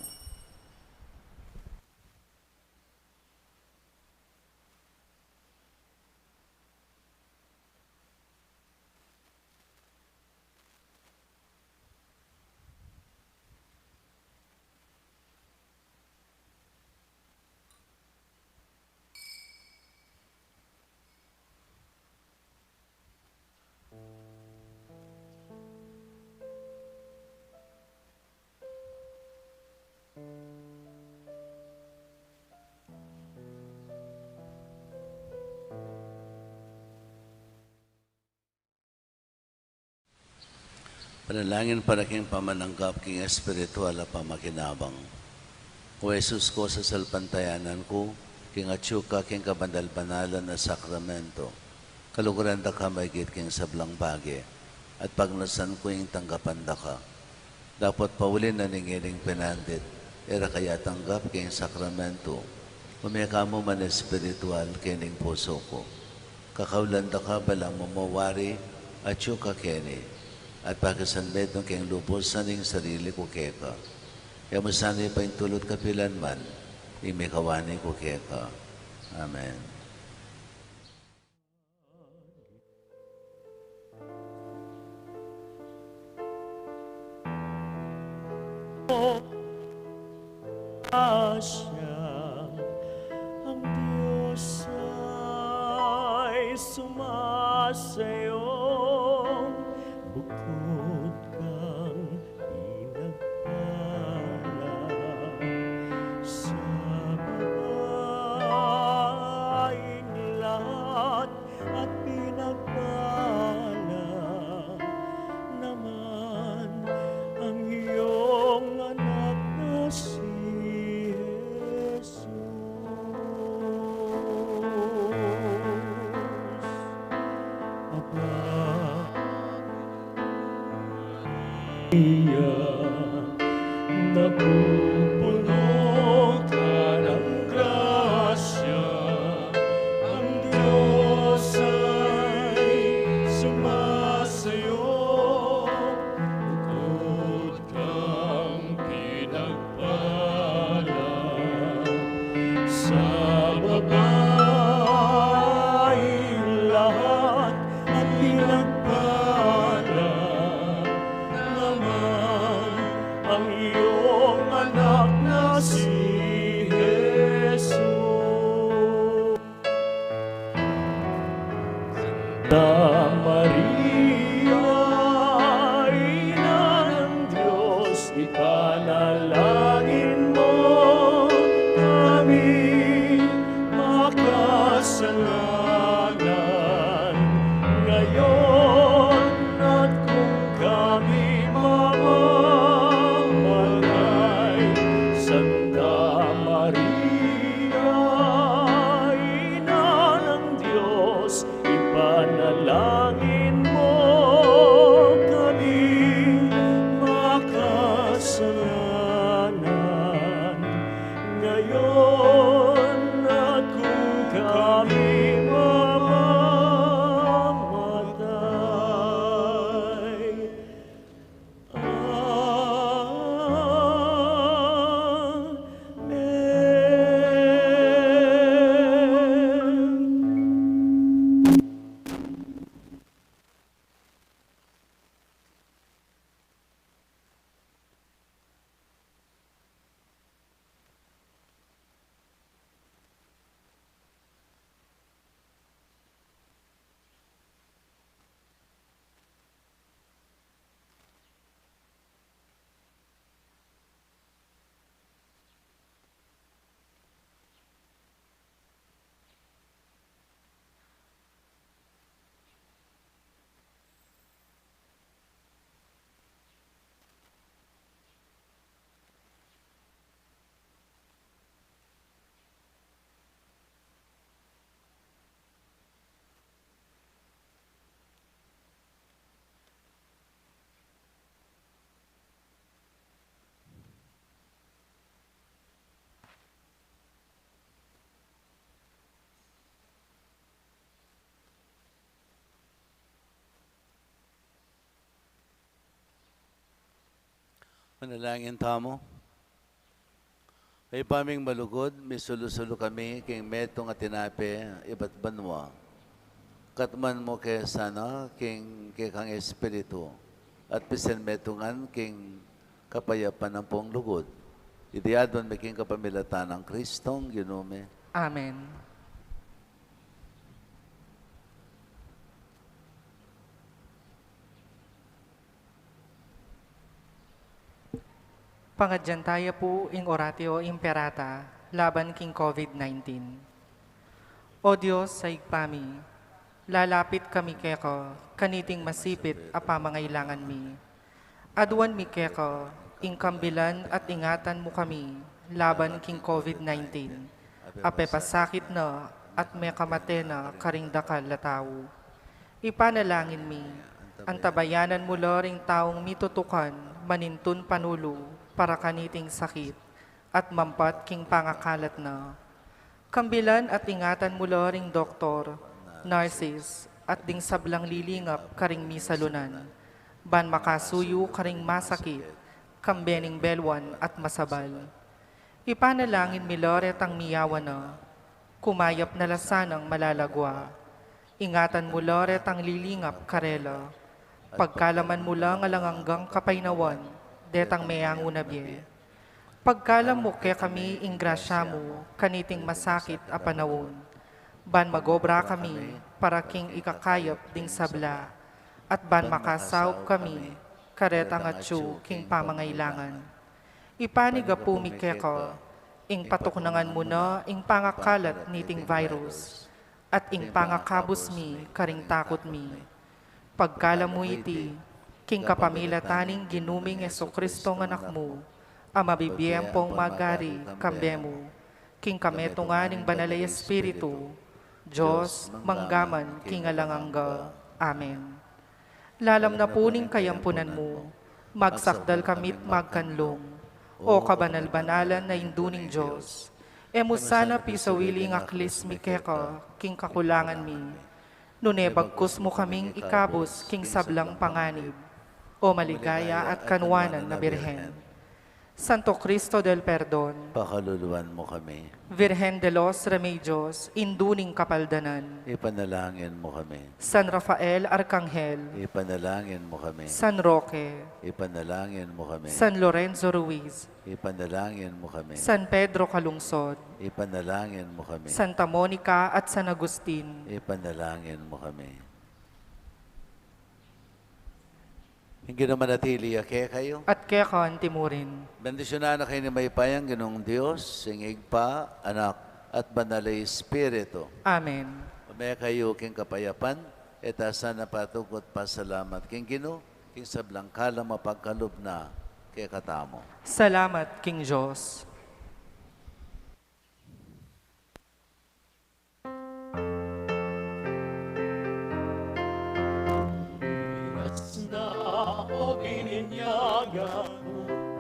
Panalangin para king pamananggap king espiritual a pamakinabang. O Jesus ku, sasalpantayanan ku king atyu ka king kabanal-banalan a sakramento. Kaluguran da ka maigit king sablang bage, at pagnasan ku ing tanggapan da ka. Dapot pauli na ning ining penandit, e ra ka ya tanggap king sakramento, ume ka mu man espiritual kening pusu ku. Kakaulan da ka balang mamawari atyu ka keni, at pakisanmetung keng lubusan ing sarili ku keka. E mu sana paintulut kapilan man ing mikawani ku keka. Amen. Asya, ang Diyos ay sumasayo, bukod kang pinagpala sa babaing lahat, at pinagpala naman ang iyong anak na si Jesus. Puno ka ng grasya, ang Diyos ay sumasayo. Bukod kang pinagpala sa babaing lahat, at pinagpala naman ang iyong anak na si Jesus. Santa Maria, Ina ng Diyos, ipanalangin mo kami makasalanan, ngayon at kung kami mamamatay. Santa Maria, Ina ng Diyos, ipanalangin mo kami makasalanan, ngayon at kung kami mamamatay. Amen. Manalangin tamu. Ibpa ming malugud, misulu-sulu kami king metung a tinape ibat banua. Katmuan mu ke sana king kekang Espiritu, at pisian me tung ngan king kapayapan ampong lugud. Iti aduan mi king kapamilatan nang Kristong Ginu mi. Amen. Pangadyan taya pu ing Oratio Imperata laban king COVID nineteen. O Dios a Ibpa mi, lalapit kami keka kaniting masipit a pamangailangan mi. Aduan mi keka ing kambilan at ingatan mu kami laban king COVID nineteen a pepasakit na at mekamate na karing dakal a tau. Ipanalangin mi, antabayanan mu la ring taung mitutukan manintun panulu para kaniting sakit at mampat king pangakalat na. Kambilan at ingatan mu la ring doktor, nurses, at ding sablang lilingap karing misalunan, ban makasuyu karing masakit, kambe ning belwan at masabal. Ipanalangin mi la retang miyawan na, kumayap na la sanang malalagwa. Ingatan mu la retang lilingap karela. Pagkaluban mu la ing alang anggang kapaynawan detang meangu na bie. Pagkaluban mu kekami ing grasya mu kaniting masakit a panaun, ban mag-obra kami para king ikakayap ding sabla, at ban makasaup kami karetang atyu king pamangailangan. Ipanyawad mi keka ing patuknangan mu na ing pangakalat niting virus, at ing pangakabus mi karing takut mi. Pagkaluban mu iti king kapamilatan ning Ginu ming Jesucristo a Anak mu, a mabibie ampong magari kambe mu, king kametungan ning Banal a Espiritu, Dios, mangga man king alang angga. Amen. Lalam na pu ning kayampunan mu, magsakdal kami't magkanlung. O kabanal-banalan a Indu ning Dios, e mu sana pisawili ing aklis mi keka king kakulangan mi, nune bagkus mu kaming ikabus king sablang panganib, O maligaya at kanwanan a Birhen. Santo Cristo del Perdon, pakaluluan mu kami. Virgen de los Remedios, Indu ning Kapaldanan, ipanalangin mu kami. San Rafael Arkanghel, ipanalangin mu kami. San Roque, ipanalangin mu kami. San Lorenzo Ruiz, ipanalangin mu kami. San Pedro Calungsod, ipanalangin mu kami. Santa Monica at San Agustin, ipanalangin mu kami. Ing Ginu manatili ya kekayu. At keka antimurin. Bendisyunan na kayu ning mayupayang Ginung Dios, ing Ibpa, Anak, at Banal a Espiritu. Amen. Ume kayu king kapayapan, e ta sana patugud pasalamat king Ginu, king sablang kalam a pagkalub na kekatamu. Salamat king Dios. Miras na o bininyagan,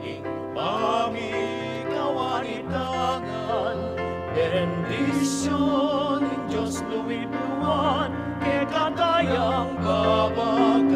ing pamikawan itagan, bendisyun ning Dios luid-luan, kekatayang babag